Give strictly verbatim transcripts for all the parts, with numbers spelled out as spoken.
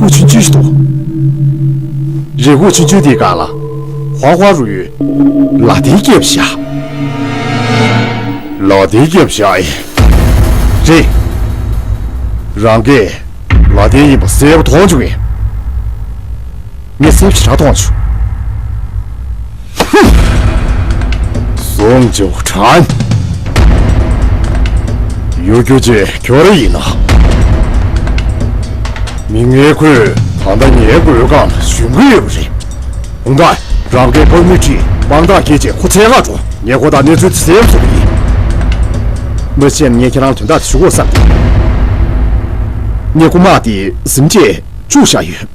ཀུ་ཆུང་ཆུང་ཞིག་འདུག་རི་ཁུག་ཆུང་ཆུང་དེའི་སྒང་ལ་ཧོ་ཧོ་རུ་ཡོད། ལ་དེའི་སྐེབས་བཞག་ལ་དེའི་སྐེབས་བཞག་ཨེ། རེད། རང་གིས་ལ་དེ་ཡིན་པ་གསལ་པོ་མཐོང་བྱུང་ངས། ངས་གསལ་པོ་ཞེ་དྲག་མཐོང་བྱུང་། ཧུམ། བཟུང་འཇོག་དྲན། གཡོ་སྒྱུ་ཅན་ཁྱོད་རང་ཡིན་ན། མི་ངན་ཁོས་ད་ལྟ་ངའི་སྒོ་སྒང་ལ་ཞོན་གྱི་ཡོད་པ་རེད། ཧུང་ཏཱ། རང་གིས་དཔང་མི་ཁྲིད་དཔང་རྟགས་སྐྱེལ་རྗེས་ཁོ་འཚོལ་ག་འགྲོ། ངས་ཁོ་དང་གནས་ཚུལ་དེ་གསལ་པོ་བཟོ་གི་ཡིན། མ་བྱས་ན་ངས་ཁྱེད་རང་ལ་དོན་དག་དེ་ཞུ་དགོས་བསམ་སྟེ། ངས་རྐུ་མ་དེ་གཟིམ་ཅེས་བཅུག་བཞག་ཡོད།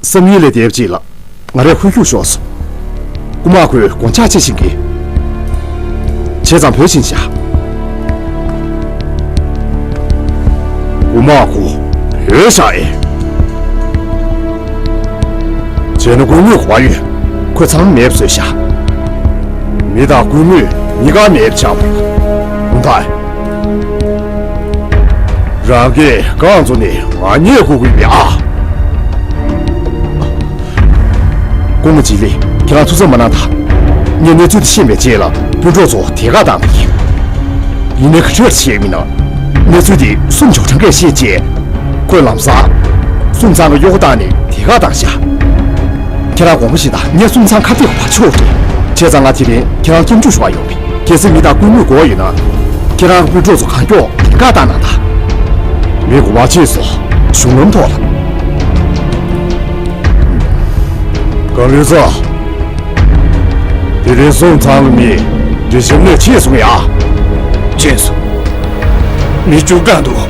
བསམ་ཡུལ་ལས་འདས་པ་ཅིག་ལ་ང་རས་ཧོལ་རྒྱུགས་ཤོར་སོང་། རྐུ་མ་ཁོས་སྒོ་ལྕགས་ཕྱེ་བཞིན་གྱིས། བྱས་ཙང་བུད་ཕྱིན་བཞག་རྐུ་མ་ཁོ་བུད་བཞག་ཨེ། བྱས་ན་སྐུ་ངོ་ག་པར་ཡོད། ཁོས་ཚང་མ་མེད་པ་བཟོས་བཞག་མི་དང་སྐུ་ངོ་གཉིས་ཀ་མེད་པ་ཆགས་པ་རེད། ཧུང་ཏཱ། རང་གིས་རྐང་བཙུགས་ནས་ང་རྙེད་དགོས་ཀྱི་ཡོད་ཨ། སྐུ་ངོ་ཇི་ལི། ཁྱེད་རང་ཐུགས་འཚབ་མ་གནང་དང་། ངས་གནས་ཚུལ་དེ་ཤེས་པའི་རྗེས་ལ་སྤུན་གྲོགས་ཚོ་དེ་ག་བཏང་བ་ཡིན། ཡིན་ནའི་ག་རེ་བྱས་མིན་ན། གནས་ཚུལ་དེ་སུམ་ཅུ་གྲངས་ཀས་ཤེས་རྗེས། ཁོས་ལམ་སང་། སུང་ཚང་གི་གཡོག་པོ་བཏང་ནས་དེ་ག་བཏང་བཞག་ཁྱེད་རང་དགོངས་པ་བཞེས་དང་། ངས་སུང་ཚང་ཁ་གཏད་བར་ཆོག་རེད། བྱས་ཙང་ང་དེ་རིང་ཁྱེད་རང་སྐྱབས་འཇུག་ཞུ་བར་ཡོང་བས། གལ་སྲིད་མི་དང་སྐུ་ངོ་དགོས་ཡོད་ན། ཁྱེད་རང་གི་སྤུན་གྲོགས་ཚོ་གང་མགྱོགས་དེ་ག་བཏང་གནང་དང་། མི་དགོས་པ་ཅེས་སོ། གཞུང་ལམ་ཐོག་ལ། ཀང་ལི་ཙོ། དེ་རིང་སུང་ཚང་གི་མི་འདི་གཞིས་ནས་ཕྱིན་སོང་ཡ། ཕྱིན་སོང་། མི་བཅུ་གང་འདུག་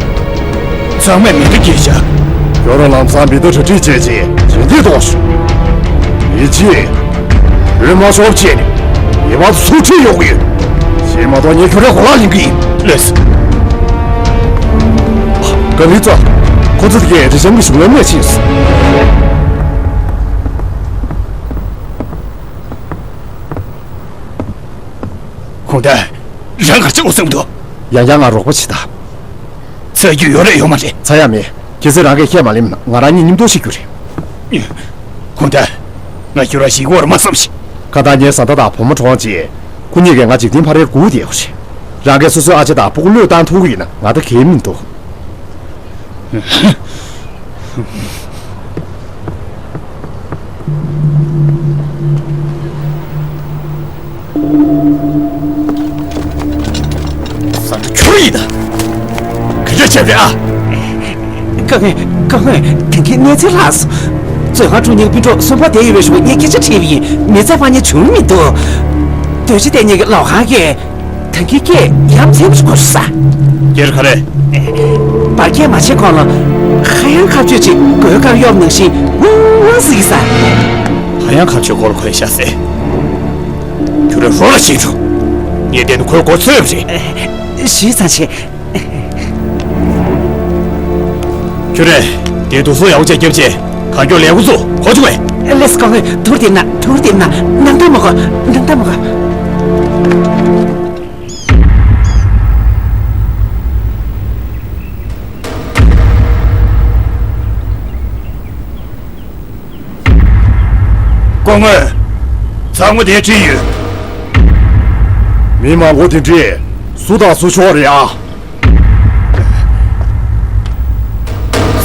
ཚང་མས་མེ་མདའ་འཁྱེར་བཞག་ཁྱོད་རང་ལམ་སང་མེ་མདའ་གྲ་སྒྲིག་བྱས་རྗེས་བྱིན་གྱིས་གཏོང་ཤོག་ཡིན་གཅིག་བོད་མ་ཤོར་བྱས་ནས་ངེས་པར་དུ་ཚུར་ཁྲིད་ཡོང་གི་ཡོད། བྱས་མ་གཏོགས་ངས་ཁྱོད་རའི་གོ་ལག་ལེན་གི་ཡིན། ལགས་སོ། ཀང་ལི་ཙོ། ཁོ་ཚོ་དེ་གས་རི་ལྕམ་གྱི་གཞུང་ལམ་ནས་ཕྱིན་སོང་། ཧུང་ཏཱ། རང་ག་རེ་བྱེད་དགོས་བསམ་འདུག་ཡང་ཡང་ང་རོགས་པ་བྱེད་དང་། ཚར་རྒྱུ་ཡོད་རེད་ཡོད་མ་རེད། ཚར་ཡ་མེད། གལ་སྲིད་རང་གིས་ཁས་མ་ལེན་ན་ང་རང་གཉིས་མཉམ་དུ་ཤི་རྒྱུ་རེད། ཧུང་ཏཱ། ང་ཁྱོད་རང་ཤི་དགོས་རེད་མ་བསམ་ཞིག་ཁ་སང་ངའི་བཟའ་ཟླ་དང་བུ་མོ་གྲོངས་རྗེས། ཁོ་གཉིས་ཀས་ང་འཇིག་རྟེན་ཕ་རེར་སྒུག་བསྡད་ཡོད་རེད། རང་གིས་སོ་སོའི་ཨ་ཅེ་དང་སྤུ་གུ་བློས་བཏང་ཐུབ་ཀྱི་ཡོད་ན་ང་ད་གལ་མི་འདུག་ཟ་འཕྲུག་ཁྱོད་ཡིན་ན། ག་འདྲ་བྱས་པ་རེད་ཨ། ཀང་ངེ། ཀང་ངེ། ད་གིན་གནས་ཚུལ་ལྷག་སོང་། མཛོད་ཁང་དྲུང་ཉེ་སྤུན་གྲོགས་གསོན་པོ་བསྡད་ཡོད་པའི་གཞུག་ངས་སྐད་ཆ་དྲིས་པ་ཡིན། མི་ཚེ་ཕར་ཉལ་བྱུང་མི་འདུག་སྡོད་ཅི་བསྡད་ཉལ་གྱི་ལོག་ཁང་གིས། ད་གིན་སྐད་ཡ་མཚན་པོ་ཞིག་གོ་སོང་ས། སྐྱེར་ག་རེ། བར་སྐྱེལ་མ་བྱེད་གོང་ལ། ཧ་ཡང་ཁ་གཅོད་ཅིག་གོས་དཀར་གཡོགས་ནང་བཞིན་ཝང་ཝང་ཟེར་གྱི་ས། ཧ་ཡང་ཁ་གཅོད་སྐོར་གོས་ཤ་ཟེར། ཁྱོད་རང་རོགས་ལ་ཞིག་འགྲོ། ངས་བལྟས་ན་ཁོའི་མགོ་ཚོས་པ་རེད། ཞུས་ཙང་བྱེད། ཁྱོད་རང་དེ་དུ་སོ་ཡག་པོ་བྱས་རྒྱབ་བྱས་གང་མགྱོགས་ལས་འགོ་ཚུགས་གོ་བྱུང་ངས། ལེས་ཀོང་ངེ་ཐུར་དེ་ན་ཐུར་དེ་ན་ནང་ད་མ་གོ་ནང་ད་མ་གོ། སྐུ་ངོ། ཚང་མ་དེ་ཁྲིད་ཡོད། མི་མང་པོ་དེ་འདྲས་སུ་དང་སུ་ཕྱོགས་རེད་ཨ།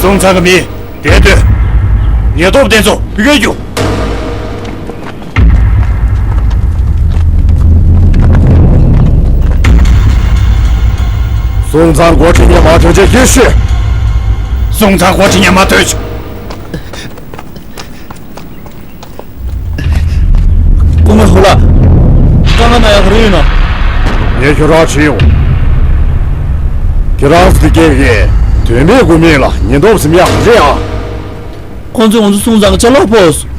སུང་ཚང་གི་མི་དེ་སྡོད། ཉེན་རྟོག་དེ་ཚོ་བུད་སྐྱོད་རྒྱུ། སུང་ཚང་འགོ་ཁྲིད་ཉན་མ་ཐོན་ཆེད་སྐྱེལ་ཤོག་སུང་ཚང་འགོ་ཁྲིད་ཉན་མ་ཐོན་ཆོག་སྐུ་ངོ་ཧུ་ལགས། དཀའ་ངལ་མ་ཡག་རེད་ཡིན་ནོ། ངས་ཁྱོད་རང་ཁྲིད་ཡོང་། ཁྱེད་རང་ཚོ་དེ་སྐད་ཀྱིས་དོན་མེད་དགོས་མེད་ལ་ཉེན་རྟོག་ཟིན་ཡག་རེད་ཨ། ཁོང་ཚོས་ང་ཚོ་སུང་ཚང་གི་ཅ་ལག་ཕོག་སོང་།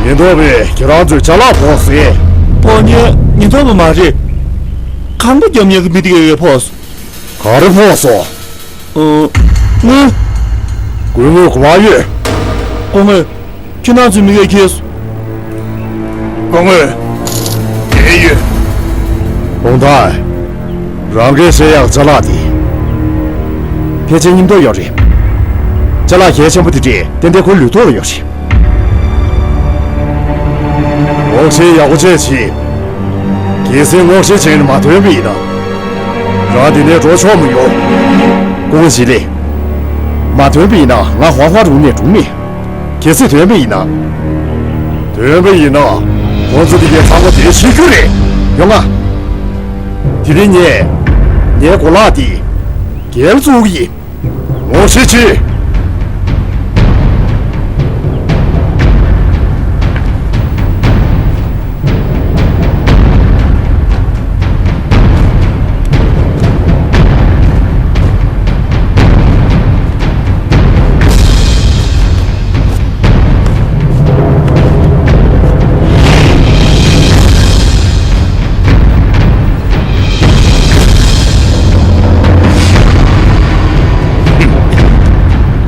ཉེན་རྟོག་པས་ཁྱེད་རང་ཚོའི་ཅ་ལག་ཕོག་ཟེར། ཕོག་མཁན་ཉེན་རྟོག་པ་མ་རེད། ཁང་པ་རྒྱབ་མཁན་གྱི་མི་དེ་གས་ཕོག་སོང་། ག་རེ་ཕོག་སོང་། ཨོ། དངུལ། དངུལ་དངུལ་ག་པར་ཡོད། སྐུ་ངོ། ཁྱེད་རང་ཚོའི་མི་གས་ཁྱེར་སོང་། སྐུ་ངོ། དེ་ཡོད། ཧུང་ཏཱ། རང་གིས་བཤད་ཡག་ཅ་ལག་དེ། ཕལ་ཆེར་མཉམ་དུ་ཡོད་རེད། ཅ་ལག་གལ་ཆེན་པོ་དེ་འདྲས་ཏན་ཏན་ཁོའི་ལུས་ཐོག་ལ་ཡོད་རེད། ངོ་ཤེས་ཡག་པོ་བྱས་བྱེད། གལ་སྲིད་ངོ་ཤེས་བྱས་ནས་མ་ཐོན་པ་ཡིན་ན། རང་འདི་ནས་འགྲོ་ཆོག་མི་ཡོང་། ཀུང་ཞི་ལེ། མ་ཐོན་པ་ཡིན་ན་ང་ཧོང་ཧྭ་རུ་ནས་འགྲོ་མེད། གལ་སྲིད་ཐོན་པ་ཡིན་ན། ཐོན་པ་ཡིན་ན། ཁོང་ཚོ་འདི་གའི་ཚང་མ་དེ་ཤི་རྒྱུ་རེད། ཡོང་ང་། དེ་རིང་ངས། ངའི་གོ་ལག་འདི། རྒྱལ་བཙུགས་ཀྱི། ངོ་ཤེས་ཆེ།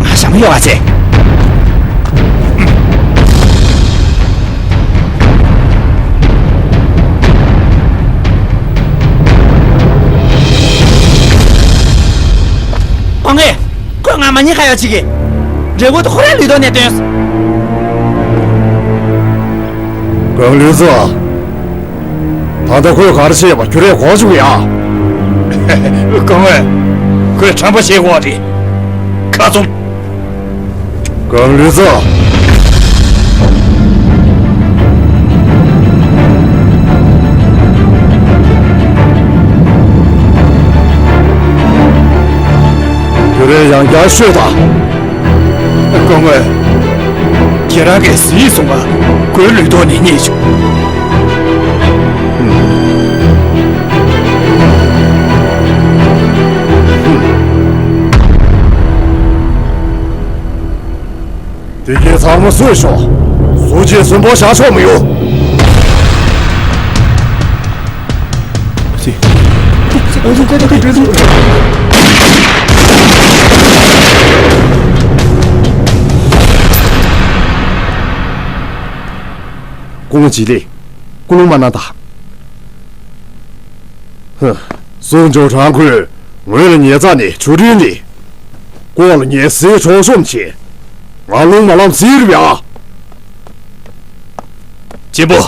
ང་ཞྭ་མོ་གཡོག་ག་བྱེད། ཨོ་ངས། ཁོས་ང་མ་ཉེས་ཁ་ཡོག་བྱེད་ཀྱི། འབྲས་བུ་དེ་ཁོ་རའི་ལུས་ཐོག་ནས་བཏོན། གང་ལུས་ཚོ། ད་ལྟ་ཁོས་ག་རེ་བྱས་པ་ཁྱོད་རས་གོ་བྱུང་ཡ། སྐུ་ངོ། ཁོས་ཁྲམ་པ་བྱེད་དགོས་རེད། ཁ་བཙུམ། གང་ལུས་ཚོ། ཁྱོད་རས་ཡང་བསྐྱར་ཤོད་དང་། སྐུ་ངོ། ཁྱེད་རང་གིས་གཟིགས་སོང་ང་། ཁོའི་ལུས་ཐོག་ནས་རྙེད་བྱུང་། དེ་གའི་ཚང་མ་གསོད་ཤོག་གསོད་བྱེད་གསོན་པོ་བཞག་ཆོག་མི་ཡོང་། ཀུང་ཅི་ལེ། ཀུན་སློང་མ་གནང་དང་། ཧུ། སུང་ཅོ་ཁྲང་ཁོས་ངོས་ལ་ཉེས་རྩ་ནས་ཆུ་དྲིན་ལས། ལྐོག་ལ་ངས་ཟས་འཕྲོག་བཅོམ་བྱས། ང་རླུང་མ་ལངས་ཟེར་བ། གཅེན་པོ།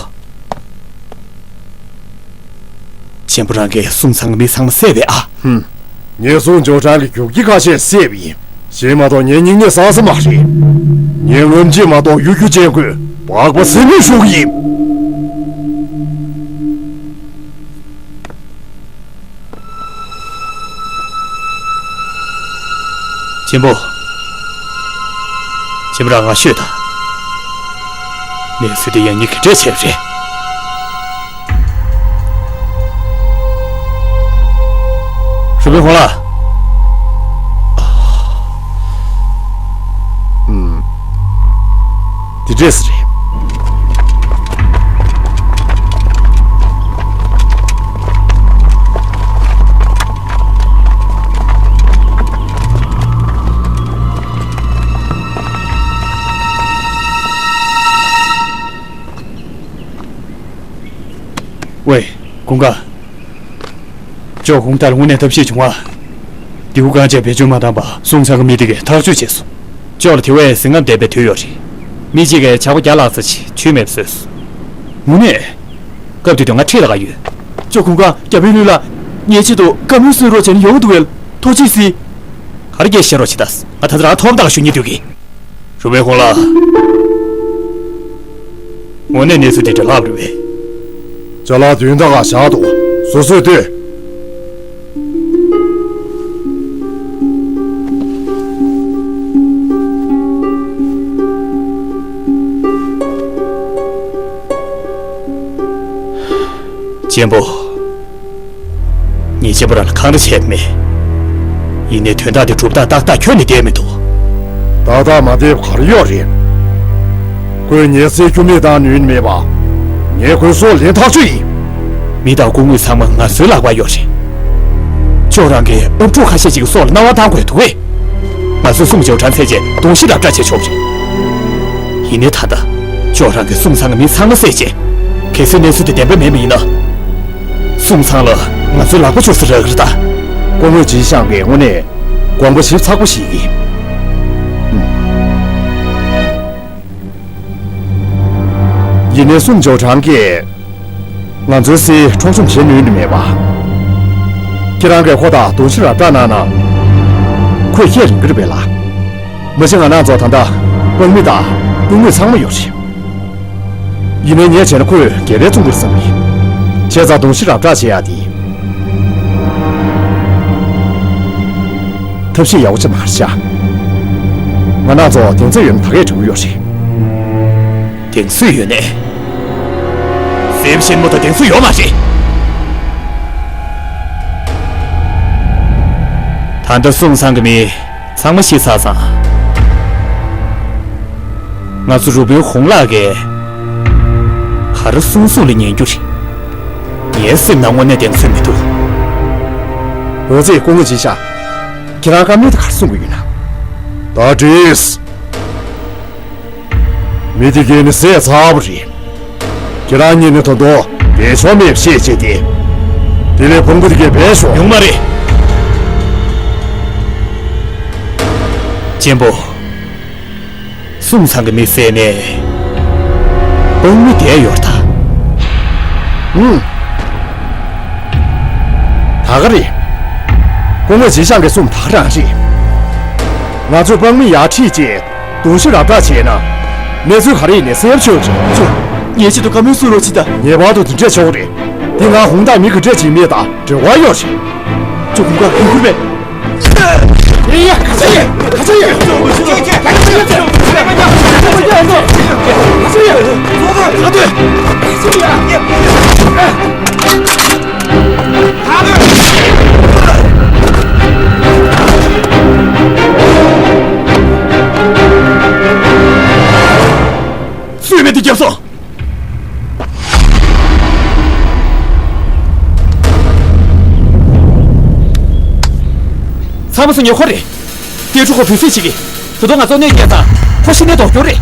གཅེན་པོ་རང་གིས་སུང་ཚང་གི་མི་ཚང་མ་བསད་པས་ཨ། ཧུམ། ངས་སུང་ཅོ་ཁྲང་གི་རྒྱུག་ཁྱི་ཁ་ཤས་བསད་པ་ཡིན། གཞན་མ་གཏོགས་ངའི་སྙིང་ནད་བསགས་ས་མ་རེད། ངའི་རྔམ་བརྗིད་མ་གཏོགས་གཡོ་སྒྱུ་ཅན་ཁོས་སྦག་སྦག་སེམས་ནུས་ཤུགས་ཡིན། གཅེན་པོ། གཅེན་པོ་རང་ང་ཤོད་དང་། གནས་ཚུལ་དེ་ཡང་ཉིད་ཀྱིས་འདྲེ་བྱས་པ་རེད། རུ་པིན་ཧོང་ལ། ཨུམ། འདི་འདྲས་རེད། ཝེ། ཀུན་དགའ། ཅོ་ཧུང་ཏཱ་ལ་དངོས་གནས་ཐབས་ཤེས་བྱུང་བ། རྡེའུ་རྐང་རྗེས་བེད་སྤྱོད་མ་བཏང་བར་སུང་ཚང་གི་མི་དེ་གས་ཐག་གཅོད་བྱས་སོང་། ཅོ་ལ་དེ་བས་ཟིང་ངམ་ལྡན་པའི་དུས་ཡོད་རེད། མི་གཅིག་གིས་ཇག་པ་བརྒྱ་ལྷག་ཙམ་ཞིག་ཆུད་མེད་བཟོས་སོང་། དངོས་གནས། སྐབས་དེ་དུས་ང་ཁྲིད་ལ་ག་ཡོད། ཅོ་ཁུང་ཀ་རྒྱ་བལ་ལུས་ལ། ངའི་ཆེད་དུ་བཀའ་མོལ་གསུང་རོགས་བྱས་ནས་ཡོང་འདུག་བས། ཐུགས་རྗེ་གཟིགས། ག་རེ་སྐད་བཤད་རོགས་བྱེད་ད། ང་ད་ལྟ་རང་ཐོག་མཐའ་ལ་ཞུ་སྙིང་འདོད་ཀྱི། རུ་པིན་ཧོང་ལ། དངོས་གནས་གནས་ཚུལ་འདི་འདྲ་ལབ་རེད་པས། ཅ་ལག་དོན་དག་ག་བཞག་འདུག་སོ་སོས་ལྟོས། གཅེན་པོ། ངས་གཅེན་པོ་རང་ལ་འཁང་ར་བྱས་མེད། ཡིན་ནའི་དོན་དག་འདི་གྲུབ་སྟངས་ཏག་ཏག་ཁྱོན་ནས་བདེན་མི་འདུག་ཏག་ཏག་མ་བདེན་པ་ག་རེ་ཡོད་རེད། ཁོས་ངའི་སྲས་རྒྱུ་མེད་བཏང་ནུས་མེད་པ། ངས་ཁོའི་སྲོག་ལེན་ཐག་ཆོད་ཡིན། མི་དང་སྐུ་ངོ་ཚང་མ་ང་ཚོའི་ལག་པར་ཡོད་རེད། ཅོ་རང་གིས་ཨབ་ཕྲུག་ཁ་ཤས་ཅིག་གི་སྲོག་ལ་སྣང་བ་བཏང་དགོས་འདུག་གས། ང་ཚོས་སུང་ཅོ་ཁྲང་བསད་རྗེས་གདུང་ཤིང་རབ་བཀྲ་བྱེད་ཆོག་རེད། ཡིན་ནའི་ད་ལྟ་ཅོ་རང་གིས་སུང་ཚང་གི་མི་ཚང་མ་བསད་རྗེས། གལ་སྲིད་གནས་ཚུལ་དེ་བདེན་པ་མེད་པ་ཡིན་ན། སུང་ཚང་ལ་ང་ཚོའི་ལག་པ་འཆོར་ས་རག་གི་རེད་ད། སྐུ་ངོ་ཇི་ཤང་གིས་དངོས་གནས་དགོངས་པ་ཞིབ་ཚགས་པོ་བཞེས་ཀྱི། ཨུམ། དེ་ནས་སུང་ཅའོ་ཁྲང་གིས་ང་ཚོའི་སྲིད་འཕྲོག་བཅོམ་བྱེད་ནུས་ནི་མེད་པ། ཁྱེད་རང་གིས་ཁོ་དང་གདུང་ཤེས་རབ་བསྒྲགས་གནང་ན། ཁོས་ཁས་ལེན་གྱི་རེད་པས་ལགས། མ་གཞི་ང་རང་ཚོ་ད་ལྟ་དཔང་མི་དང་དཔུང་དངོས་ཚང་མ་ཡོད་རེད། ཡིན་ནའི་ངས་བྱས་ན་ཁོས་རྒྱལ་བའི་བཙོང་གི་རེད་བསམ་གི། བྱས་ཙང་གདུང་ཤེས་རབ་བསྒྲགས་བྱེད་ཡ་དེ། ཐབས་ཤེས་ཡག་པོ་ཅིག་མ་རེད་ཤག། ང་རང་ཚོ་གདེང་ཚོད་ཡོད་ན་ད་གས་འགྲོ་གི་ཡོད་རེད། གདེང་ཚོད་ཡོད་ནས། སེམས་ཤེས་མོ་དང་གདེང་ཚོད་ཡོད་མ་རེད། ད་ལྟ་སུང་ཚང་གི་མི་ཚང་མ་ཤི་ཚར་ཙང་། ང་ཚོ་རུ་དཔོན་ཧོང་ལགས་ཀྱིས་ག་རེ་གསུང་གསུང་ལ་ཉན་རྒྱུ་རེད། ངའི་སེམས་ནང་དངོས་གནས་གདེང་ཚོད་མི་འདུག། འོ་ཙི་སྐུ་ངོ་ཅི་ཤག། ཁྱེད་རང་བཀའ་མོལ་དེ་ག་རེ་གསུང་གི་ཡོད་ན། ད་དྲིས། མི་དེ་གས་ནི་བསད་ཚར་བ་རེད། ཁྱེད་རང་གཉིས་ནི་ད་དུང་འབད་ཆོག་མེད་བཤད་བྱས་ཏེ། དེ་ལས་བོང་བུ་དེ་གས་བས་ཤོག། ཡོང་མ་རེད། གཅེན་པོ། སུང་ཚང་གི་མི་བསད་ནས་དཔང་མི་བསྡད་ཡོད་ད། ཨུམ། ད་ག་རེད། སྐུ་ངོ་ཅི་ཤག་གིས་གསུངས་ད་ག་རང་རེད། ང་ཚོས་དཔང་མི་ཡར་ཁྲིད་བྱས། གདུང་ཤེས་རབ་བསྒྲགས་བྱས་ན། གནས་ཚུལ་ག་རེ་ཡིན་ནའི་གསལ་པོ་ཆགས་ཀྱི་རེད། ཅོ། ངའི་ཆེད་དུ་བཀའ་མོལ་གསུང་རོགས་གྱིས་ད། ངེས་པར་དུ་དེ་འདྲས་ཆགས་ཀྱི་རེད། འདི་ང་ཧུང་ཏང་མི་ག་འདྲས་བྱེད་མེད་དང་འབྲེལ་བ་ཡོད་རེད། ཅོ་ཁུང་ཁ་ཁུང་ཁུར་བས། ཨེ་ཡ་ག་ཚ་ཡ་ག་ཚ་ཡ། སུས་མེ་དེ་བརྒྱབ་སོང་། ཚང་མ་སུ་ཉོ་ཁོ་རེད། ཏེ་ཕྲུ་གུ་བུད་སྲིད་བྱེད་ཀྱི། ད་དུང་ང་ཚོ་གནོད་སྐྱེལ་དང་ཁོ་ཤི་ནས་ལྡོག་རྒྱུ་རེད།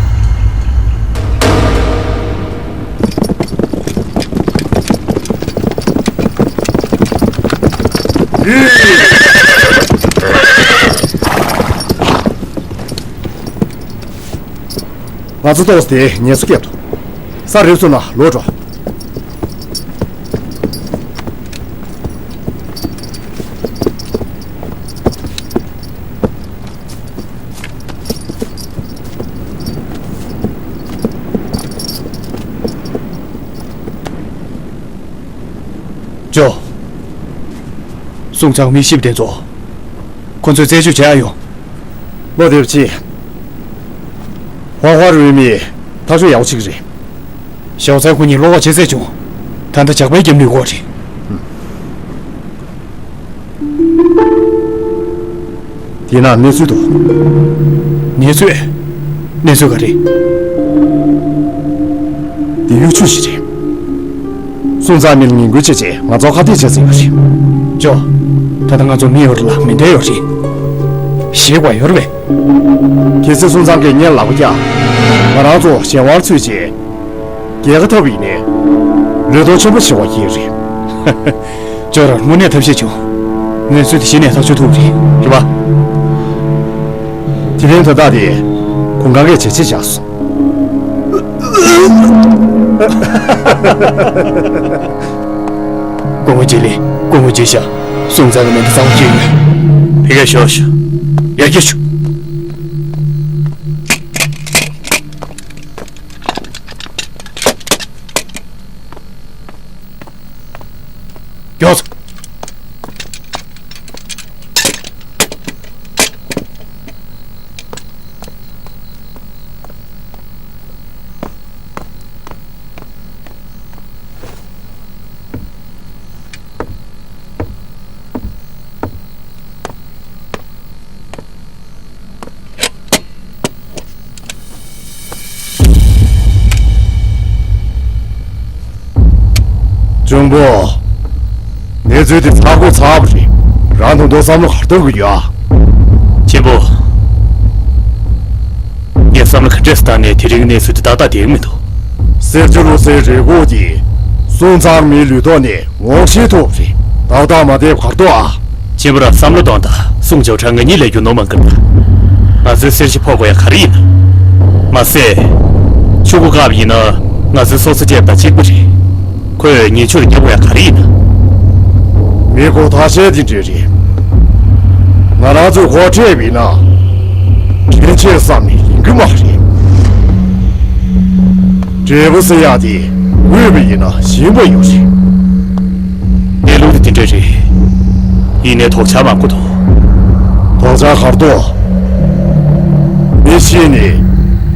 ང་ཚོ་ཏོག་ཙམ་དེ་ངལ་གསོ་བརྒྱབ་འདུག། ས་རེབ་སོང་ན་ལོག་འགྲོ། ཅོ། སུང་ཚང་མི་ཤི་བ་དེ་ཚོ། ཁོ་ཚོས་རྩད་གཅོད་བྱེད་ཨ་ཡོང་། བློ་བདེ་པོ་བྱེད། ཧོ་ཧོ་རུའི་མི་ཐག་གཅོད་ཡག་པོ་བྱེད་ཀྱི་རེད། ཞའོ་ཚའི་ཁོ་གཉིས་བློ་ཁོག་ཆེ་ཚད་བྱུང་། ད་ལྟ་ཇག་པས་རྒྱབ་ནས་འགོག་རེད། དེས་ན་གནས་ཚུལ་དུ། གནས་ཚུལ། གནས་ཚུལ་ག་རེ། འདི་གཡུ་ཆུ་ཞིག་རེད། སུང་ཚང་མིར་ངན་སྐུལ་བྱས་རྗེས་ང་ཚོ་ཁ་གཏད་བྱས་ཟིན་པ་རེད། ཅོ། ད་ལྟ་ང་ཚོ་མི་ཡོད་རེད་ལ་མི་འདྲ་ཡོད་རེད། ཞེད་དགོས་ཡོད་རེད་པས། གལ་སྲིད་སུང་ཚང་གིས་སྔོན་ལ་ལག་པ་བཀྱག། ང་རང་ཚོ་གཞན་དབང་ཚུད་རྗེས། རྒྱལ་ཁ་ཐོབ་ཡིན་ནའི། ལུས་སྟོབས་ཆེན་པོ་ཞིག་བ་ཡིན་རེད། ཅོ་ར་དངོས་གནས་ཐབས་ཤེས་བྱུང་། གནས་ཚུལ་དེ་གཞི་ནས་ཐག་གཅོད་ཐུབ་རེད། རེད་པ། དེ་རིང་དོན་དག་དེ་གུང་ཁང་གིས་བྱས་རྗེས་བཞག་སོང་། སྐུ་ངོ་ལྕེ་ལེ། སྐུ་ངོ་ལྕེ་ཤ། སུང་ཚང་གི་མེ་མདའ་གཙང་བོ་སྐྱེས་ཡོད། ཕ་གིར་ཤོག་ཤོག། ཡར་རྒྱས་ཤོག། མགྱོགས་སོང་། གཅུང་པོ། གནས་ཚུལ་དེ་ཚ་དགོས་ཚ་བ་རེད། རང་དང་དུ་བསམ་བློ་ག་རེ་གཏོང་གི་ཡོད་ཨ། གཅེན་པོ། ངས་བསམ་བློ་ག་འདྲས་བཏང་ནས་དེ་རིང་གནས་ཚུལ་དེ་ཏག་ཏག་བསྡད་ཀྱི་མི་འདུག། སེར་སྐྱ་བློ་གསལ་རེ་སྐུལ་གྱིས་སུང་ཚང་མིའི་ལུས་ཐོག་ནས་ངོ་ཤེས་ཐུབ་རེད། ཏག་ཏག་མ་བསྡད་གར་འདུག་ཨ། གཅེན་པོ་རང་བསམ་བློ་གཏོང་དང་། སུང་ཅའོ་ཁྲང་ང་གཉིས་ལས་རྒྱུ་ནོར་མང་གི་མ། ང་ཚོའི་གསེར་ཕྱེ་ཕོག་དགོས་ཡ་ག་རེ་ཡིན་ན། མ་ཟད། ཕྱུ་གུ་བཀག་པ་ཡིན་ན། ང་ཚོའི་སྲོག་རྩ་བཅད་པ་གཅིག་པ་རེད། ཁོས་ངེད་ཚོར་སྐྱབས་དགོས་ཡ་ག་རེ་ཡིན་ན། མི་མགོ་ཐག་ཆད་དེ་འདྲ་རེད། ང་རང་ཚོས་ཁོ་ཁྲིད་པ་ཡིན་ན། དྲིན་ཆེ་བསམ་ནས་ཡིན་གྱི་མ་རེད། འབྲས་བུ་ཟེར་ཡག་དེ་འོས་པ་ཡིན་ན་ཞིམ་པ་ཡོད་རེད། གནས་ལུགས་དེ་འདྲ་རེད། ཡིན་ནའི་དོགས་འཆར་མང་པོ་འདུག་དོགས་འཆར་ག་རེ་འདུག་མི་ཤི་ནས་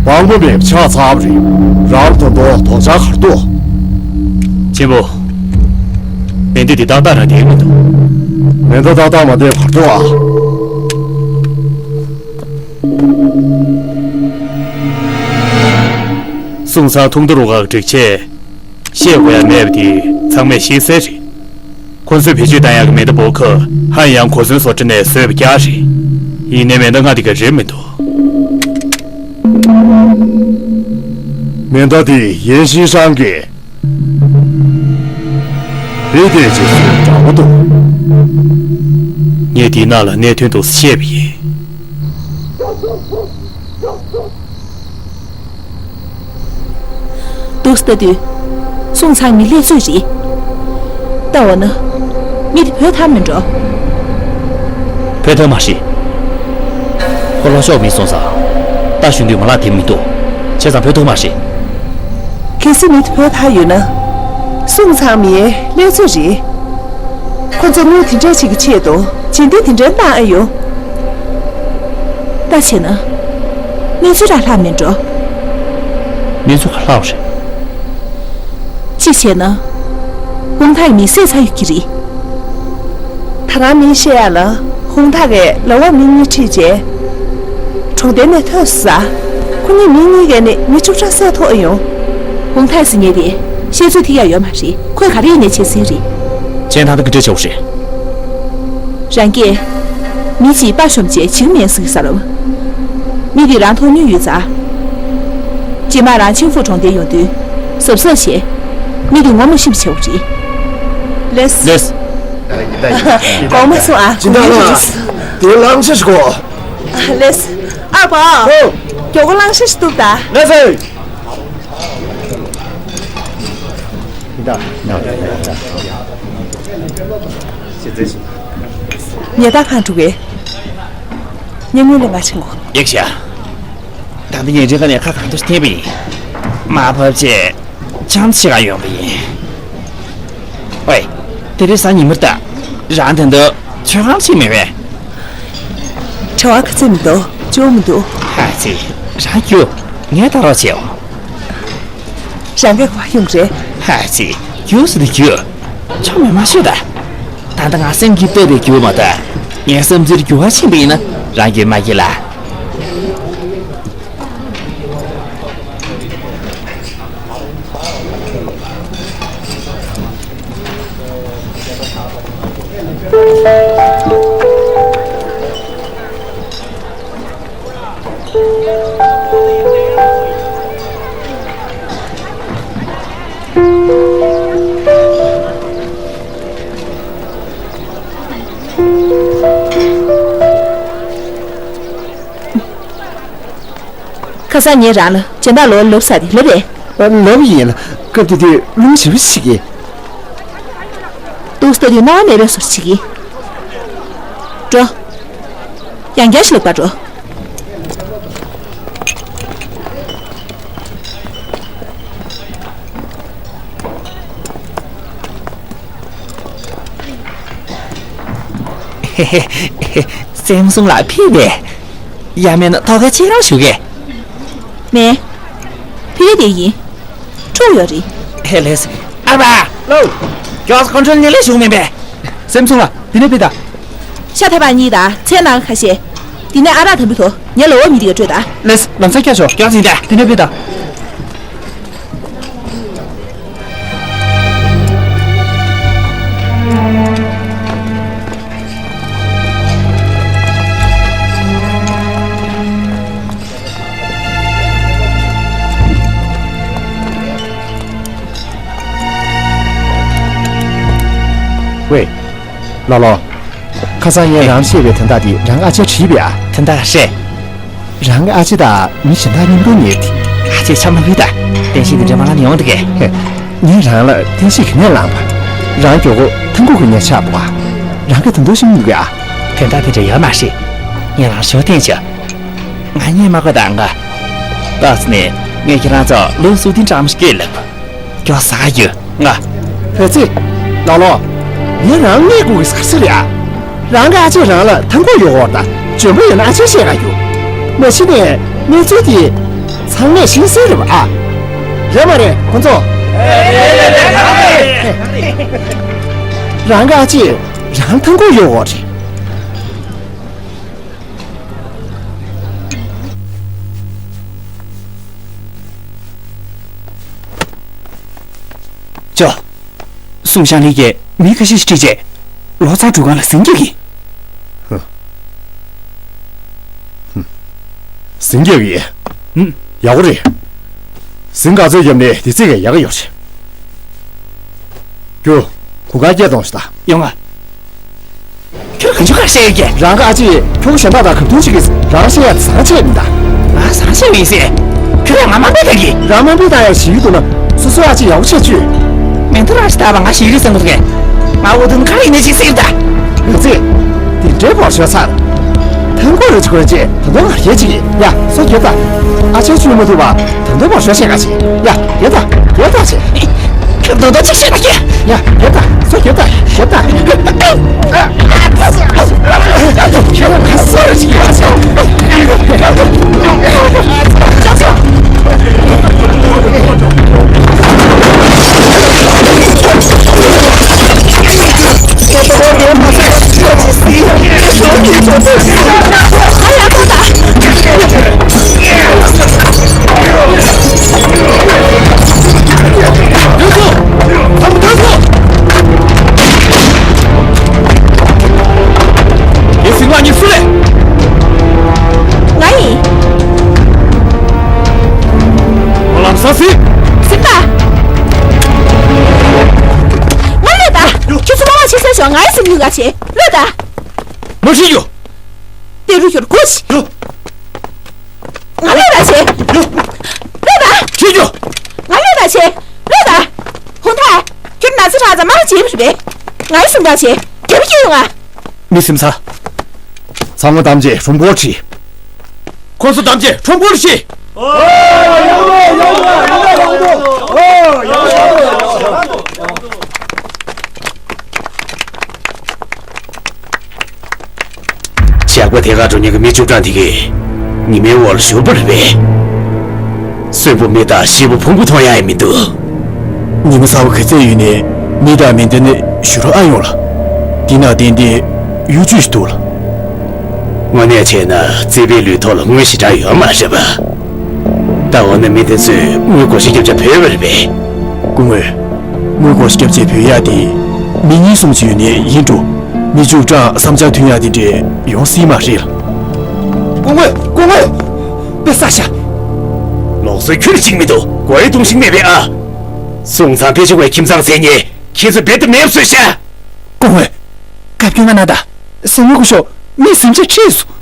དཔང་པོ་མེད་པ་ཆགས་ཚར་བ་རེད། རང་ད་དུང་དོགས་འཆར་ག་རེ་འདུག་ཆེན་པོ། མེ་མདའ་འདི་ཏག་ཏག་རང་བསྡད་མི་འདུག་མེ་མདའ་ཏག་ཏག་མ་བསྡད་ག་རེ་འདུག་ཨ། སུང་ཚང་ཐུང་ཏུ་རུ་ཁག་སྒྲིག་ཆས་བཤད་དགོས་ཡ་མེད་པ་དེ་ཚང་མས་ཤེས་གསལ་རེད། ཁོ་ཚོས་བེད་སྤྱོད་བཏང་ཡག་གི་མེ་མདའ་སྦོ་ཁ་ཧན་ཡང་གོ་མཚོན་བཟོ་གྲྭ་ནས་བཟོས་པ་རྐྱང་རེད། ཡིན་ནའི་མེ་མདའ་ལྔ་དེ་ག་རེད་མི་འདུག་མེ་མདའ་དེ་ཡན་ཤིན་ཧྲང་གིས་རི་དེ་ཅིག་བཟོས་འདྲ་པོ་འདུག་ངས་དེའི་ནང་ལ་གནད་དོན་འདུག་སེ་བཤད་པ་ཡིན། འདུག་སེ་ལྟ་དུས། སུང་ཚང་མི་ལྷས་ཚོད་རེད། ལྟ་འོ་ན། མི་དེ་བོད་ཐང་མིན་འགྲོ། བོད་ཐང་མ་རེད། ཁོ་ལྷོ་ཕྱོགས་མི་སོང་ཙང་། རྟ་ཞོན་དུས་མ་ལག་འཐེན་མི་འདུག་བྱས་ཙང་བོད་ཐང་མ་རེད། གལ་སྲིད་མི་དེ་བོད་ཐང་ཡོད་ན། སུང་ཚང་མི་ལྷས་ཚོད་རེད། ཁོ་ཚོ་དངུལ་དེ་འདྲ་ཞིག་གི་ཆེད་དུ་བྱེད་འདི་དེ་འདྲ་གནང་ཨེ་ཡོང་། ད་བྱས་ན། གནས་ཚུལ་ར་ལྷག་མེད་འགྲོ། གནས་ཚུལ་ག་ལྷག་རེད། གཅིག་བྱས་ན། ཧུང་ཐའི་མི་བསད་ཚར་ཡོད་ཀྱི་རེད། ད་རང་མིང་བཤད་ཡ་ལ་ཧུང་ཐའི་གིས་ལའོ་མི་གཉིས་ཁྲིད་རྗེས། གྲོང་རྡལ་ནས་ཐོན་སོང་ཟེར། ཁོ་གཉིས་མི་གཉིས་ཀས་ནི་མི་བཅུ་ཕྲག་བསད་ཐུབ་ཨེ་ཡོང་། ཧུང་ཐའི་ཟེར་མཁན་དེ་བཤད་ཚོད་ཐིག་ཡ་ཡོད་མ་རེད། ཁོས་ག་རེ་ཡིན་ནའི་བྱེད་སྲིད་རེད། ཁྱེད་ད་ལྟ་ག་འདྲ་བྱེད་དགོས་རེད། རང་གིས་མི་གཅིག་པ་ཤོམ་བྱས་བྱིང་མེད་ཟེར་གི་ཟེར་རོ། མི་དེ་རང་མཐོང་མྱོང་ཡོད་ཙང་། རྗེས་མ་རང་ཆིང་ཧྥུ་གྲོང་རྡལ་ཡོང་དུས་གཟབ་གཟབ་བྱས། མི་དེ་ངོ་མ་ཤེས་པ་བྱེད་དགོས་རེད། ལེས། ལེས། དགོངས་མ་ཚོམས་ཨ། ཇི་འདྲ་ལ། དེ་གླང་ཆེན་ཞིག་གོ། ལེས། ཨ་ཕ། ཨོ། མགྱོགས་པོ་གླང་ཆེན་ཞིག་གཏུབ་ད། ལེས། ཉལ་ཐ་གང་འགྲོ་གི། ཉལ་ངོས་ལ་ང་ཆེན་གོ། ཡག་ཤ། ད་ལྟ་ཉལ་ཁྲིའི་ཁ་ནས་ཁ་གང་འདྲ་འཐེན་པ་ཡིན། མར་ཕབ་བྱས། ཆང་ཆེ་ག་ཡོང་པ་ཡིན། ཨོའི། དེ་རིང་གཟའ་ཉི་མ་རེད་ད། རང་དེ་འདྲ་ཚོད་ཁང་ཞིག་མེད་པས། བྲེལ་བ་ག་ཚོད་མི་འདུག་ཅོག་མི་འདུག་ཧ་ཙི། རང་རྒྱུགས། ངས་ལྟ་རོགས་བྱེད། རང་གི་གོ་ཡོང་རེད། ཧ་ཙི། རྒྱུགས་ཟེར་ནས་རྒྱུགས། ཆོ་མེད་མ་ཤོད་ད། ད་ལྟ་ང་སེམས་ཀྱི་དཔེ་རེ་རྒྱུགས་མ་ད། ངའི་བསམ་ཚུལ་རྒྱུགས་པ་ཕྱིན་པ་ཡིན་ན་རང་གིས་མ་སྐྱིད་ལ། ཁ་སང་ངས་རང་ལ་སྦྱིན་བདག་ལོ་ལབ་ས་དེ་ལབ་པས། ལབ་ཡིན། སྐབས་དེ་དུས་རླུང་ཞེ་པོ་ཞིག་གིས། འདུག་སྟེ་དུས་སྣང་བ་མེད་པའི་བཟོ་ཞིག་གིས། འགྲོ། ཡང་བསྐྱར་ཞིག་ལབ་པ་འགྲོ། སེམས་སུང་ལ་ཕེབས་པས། ཡང་མིན་ན་ཐོག་ཁ་ཕྱེད་རང་ཞུ་གས། མེད། ཕ་གི་དེ་ཡིན། འཁྲུག་ཡོད་རེད། ཧེ་ལེས། ཨ་ཕ། ལོ། ཀྱོག་ཀོན་ཁྲོལ་ཉེ་ལེ་བྱུང་མིན་པས། སེམས་སུང་ལ་འདི་ནས་ཕེབས་ད། ཤ་ཐ་པ་གཉིས་དང་ཚལ་ནང་ཁ་ཤས། འདི་ནས་ཨ་རག་དམ་བུ་ཐོ། ངའི་ལོ་བ་མི་དེ་ག་སྤྲོད་ད། ལེས། ལམ་སང་སྐྱ་ཆོག་ཀྱོག་ཟིན་ད། འདི་ནས་ཕེབས་ད། ཝེ། ལོ་ལོ། ཁ་སང་ངས་རང་བཤད་པའི་དོན་དག་དེ་རང་ཨ་ཅག་དྲིས་པས་ཨ། དོན་དག་རེད། རང་གི་ཨ་ཅེ་དང་མི་གཞན་དག་མཉམ་དུ་ཉལ་ཏེ། ཅེས་ཆམ་ལ་ཕུལ་ད། བསྟན་བཤིག་གི་འདྲེ་མ་ལ་ནི་ཡོང་འདུག་གས། ངས་རང་ལ་བསྟན་བཤིག་གི་ནས་བླངས་པ། རང་མགྱོགས་པོ་ཐང་ཁུག་གི་ནས་ཆགས་པ། རང་གི་དུང་དུང་ཤིང་ཡོད་ག་ཨ། དོན་དག་དེ་འདྲ་ཡོད་མ་རེད། ངས་རང་ཞོ་བསྟན་བྱ། ང་ཉན་མ་གོ་དང་ག་ལྟག་ནས་ངས་ཁྱེད་རང་ཚོ་ལོ་སུ་ཏིན་ཀྲང་མ་ཞིག་སྐད་ལབ། མགྱོགས་ཟ་ག་ཡོད་ང་། བོད་ཚེ། ལགས་ལོ། ངས་རང་ངས་སྒུག་གི་ཟ་ཟེར་ཡ། རང་གི་ཨ་ཅེ་རང་ལ་ཐང་ཁུག་ཡོད་འོར་ད་འཇོན་པོ་ཡོད་ན་ཨ་ཅེ་བཤད་ག་ཡོད། མ་གཞི་ནས་གནས་ཚུལ་དེ་ཚང་མས་ཤེས་གསལ་རེད་པ་ཨ། རེད་མ་རེད་ཁོང་ཚོ། རང་གི་ཨ་ཅེ་རང་ཐང་ཁུག་ཡོད་འོར་རེད། ཅོ། སུང་ཤང་ལི་གིས་མི་ཁ་ཤས་ཤིག་ཁྲིད་རྗེས་ལོ་ཙཱ་སྒྲུབ་ཁང་ལ་ཟིང་རྒྱག་གི། ཟིང་རྒྱག་གི། ཧུམ། ཡག་པོ་རེད། ཟིང་ག་ཚོད་བརྒྱབ་ནས་དེ་ཚིག་གི་ཡག་གི་ཡོད་རེད། རྒྱུ། གུ་ག་སྐད་གཏོང་ཞིག་ད། ཡོང་ང་། ཁྱོད་གང་ཆུ་ཁ་བཤད་ཡོད་ཀྱི། རང་ག་ཨ་ཅེ་ཁྱོད་གཞན་དག་དང་ག་དུས་ཅིག་གི་རང་བཤད་ཡ་བཟང་ཆེ་མི་འདའ། ང་བཟང་ཆེ་བས་ཟེ། ཁྱོད་ལ་ང་མ་འབད་ད་གི། རང་མ་འབད་ད་ཡ་ཞིག་འདུག་ན་སོ་སོ་ཨ་ཅེ་ཡག་པོ་བྱས་བཅུས། མེ་ཏོ་རང་ཞིག་ད་བ་ང་ཞིག་རི་སེང་གི་ང་འོ་དུན་ཁ་ཡིན་ནས་ཅིག་སེང་ད། ཡོད་ཚེ། དེ་འདྲའི་བར་ཤོ་ཚར། ཐང་གོ་རེ་ཅིག་གོ་ཅེ་ད་དུང་ང་རྒྱལ་ཅིག་ཡ་སོ་རྒྱབ་ད། ཨ་ཅེ་བཅུས་མ་ཐུབ་པ། དོན་དུ་མ་ཤོར་ཤེས་ག་ཅི། ཡ་ཡ་ད་ཡ་ད་ཅི། ཁྱོད་དོན་དུ་ཅི་ཤེས་ན་ཁྱེད། ཡ་ཡ་ད་སོ་ཡ་ད་ཡ་ད། ཁྱེད་རང་ཁ་སོ་ར་ཅི་ཡ་ཅི། དེ་ཟིན་མ་ཉིད་སུ་རེད། ང་ཡིན། ལམ་སང་ཟིན། ཟིན་པ། ང་ལོས་ད། ཁྱོད་ཚོ་མ་མ་ཆེ་སེ་ཤོག་ང་ཡི་སེམས་ནུས་ག་ཆེ་ལོས་ད། མ་ཤི་ཡོ། དེ་རུ་ཤོར་གོ་ཆི། ཡོ། ང་ལོས་ད་ཆེ། ཡོ། ལོས་ད། ཆི་ཡོ། ང་ལོས་ད་ཆེ། ལོས་ད། ཧུང་ཐའི། ཁྱོད་ན་ཚ་ར་ཚ་མ་བྱེད་པ་རེད་པས། ང་ཡི་སེམས་ནུས་ག་ཆེ། རྒྱབ་ཀྱི་ཡོང་ང་། མི་སེམས་ཚ། ཚང་མ་གདམ་བྱས་ཁྲོམ་སྐོར་ཁྲིད། ཁོང་ཚོ་གདམ་བྱས་ཁྲོམ་སྐོར་ཁྲིད། ཇག་པ་དེ་ག་འགྲོ་མཁན་གྱི་མི་བཅུ་གྲངས་དེ་གས་ཉི་མའི་འོག་ལ་བཞུར་བ་རེད་པས། གསོན་པོ་མི་དང་ཤི་བོ་ཕུང་པོ་མཐོང་ཡ་ཡང་མི་འདུག་ཉི་མ་གསར་པ་ག་ཚད་ཡོད་ནའི་མི་དང་མི་འདྲ་ནས་བཞུར་རོགས་ཨ་ཡོང་ལ། འདི་ན་ཏན་ཏན་གཡུ་ཆུ་ཞིག་འདུག་ལ། དངོས་གནས་བྱས་ན་བརྩེ་བའི་ལུས་ཐོག་ལ་དངུལ་ཞེ་དྲག་ཡོད་མ་རེད་པ། ད་འོ་ན་མི་དེ་ཚོས་དངུལ་བགོ་བཤའ་རྒྱབ་བྱ་བོས་པ་རེད་པས། སྐུ་ངོ། དངུལ་བགོ་བཤའ་རྒྱབ་བྱས་བོས་ཡ་དེ། མི་གཉིས་གསུམ་ཅིག་ཡོད་ནའི་ཡིན་འགྲོ། མི་བཅུ་གྲངས་བསམ་འཆར་མཐུན་ཡ་དེ་འདྲས་ཡོང་སྲིད་མ་རེད་ལ། སྐུ་ངོ། སྐུ་ངོ། དཔེ་ས་ཤ། ལོག་སྲོལ་ཁྱོན་ནས་གཅིག་མི་འདུག་མགོ་ཡི་གཏོང་ཤིང་མེད་པས་ཨ། སོང་ཙང་ཕལ་ཆེ་བའི་ཁྱིམ་ཚང་མཚན་ཉེ་ཁྱེད་ཚོ་རྦད་དེ་མེད་བཟོས་ཤག་སྐུ་ངོ། བཀའ་བཀྱོན་མ་གནང་དང་། སྲས་མོ་སྐུ་ཞབས་མི་གཟིམ་ཆ་ཁྲིད་སོང་།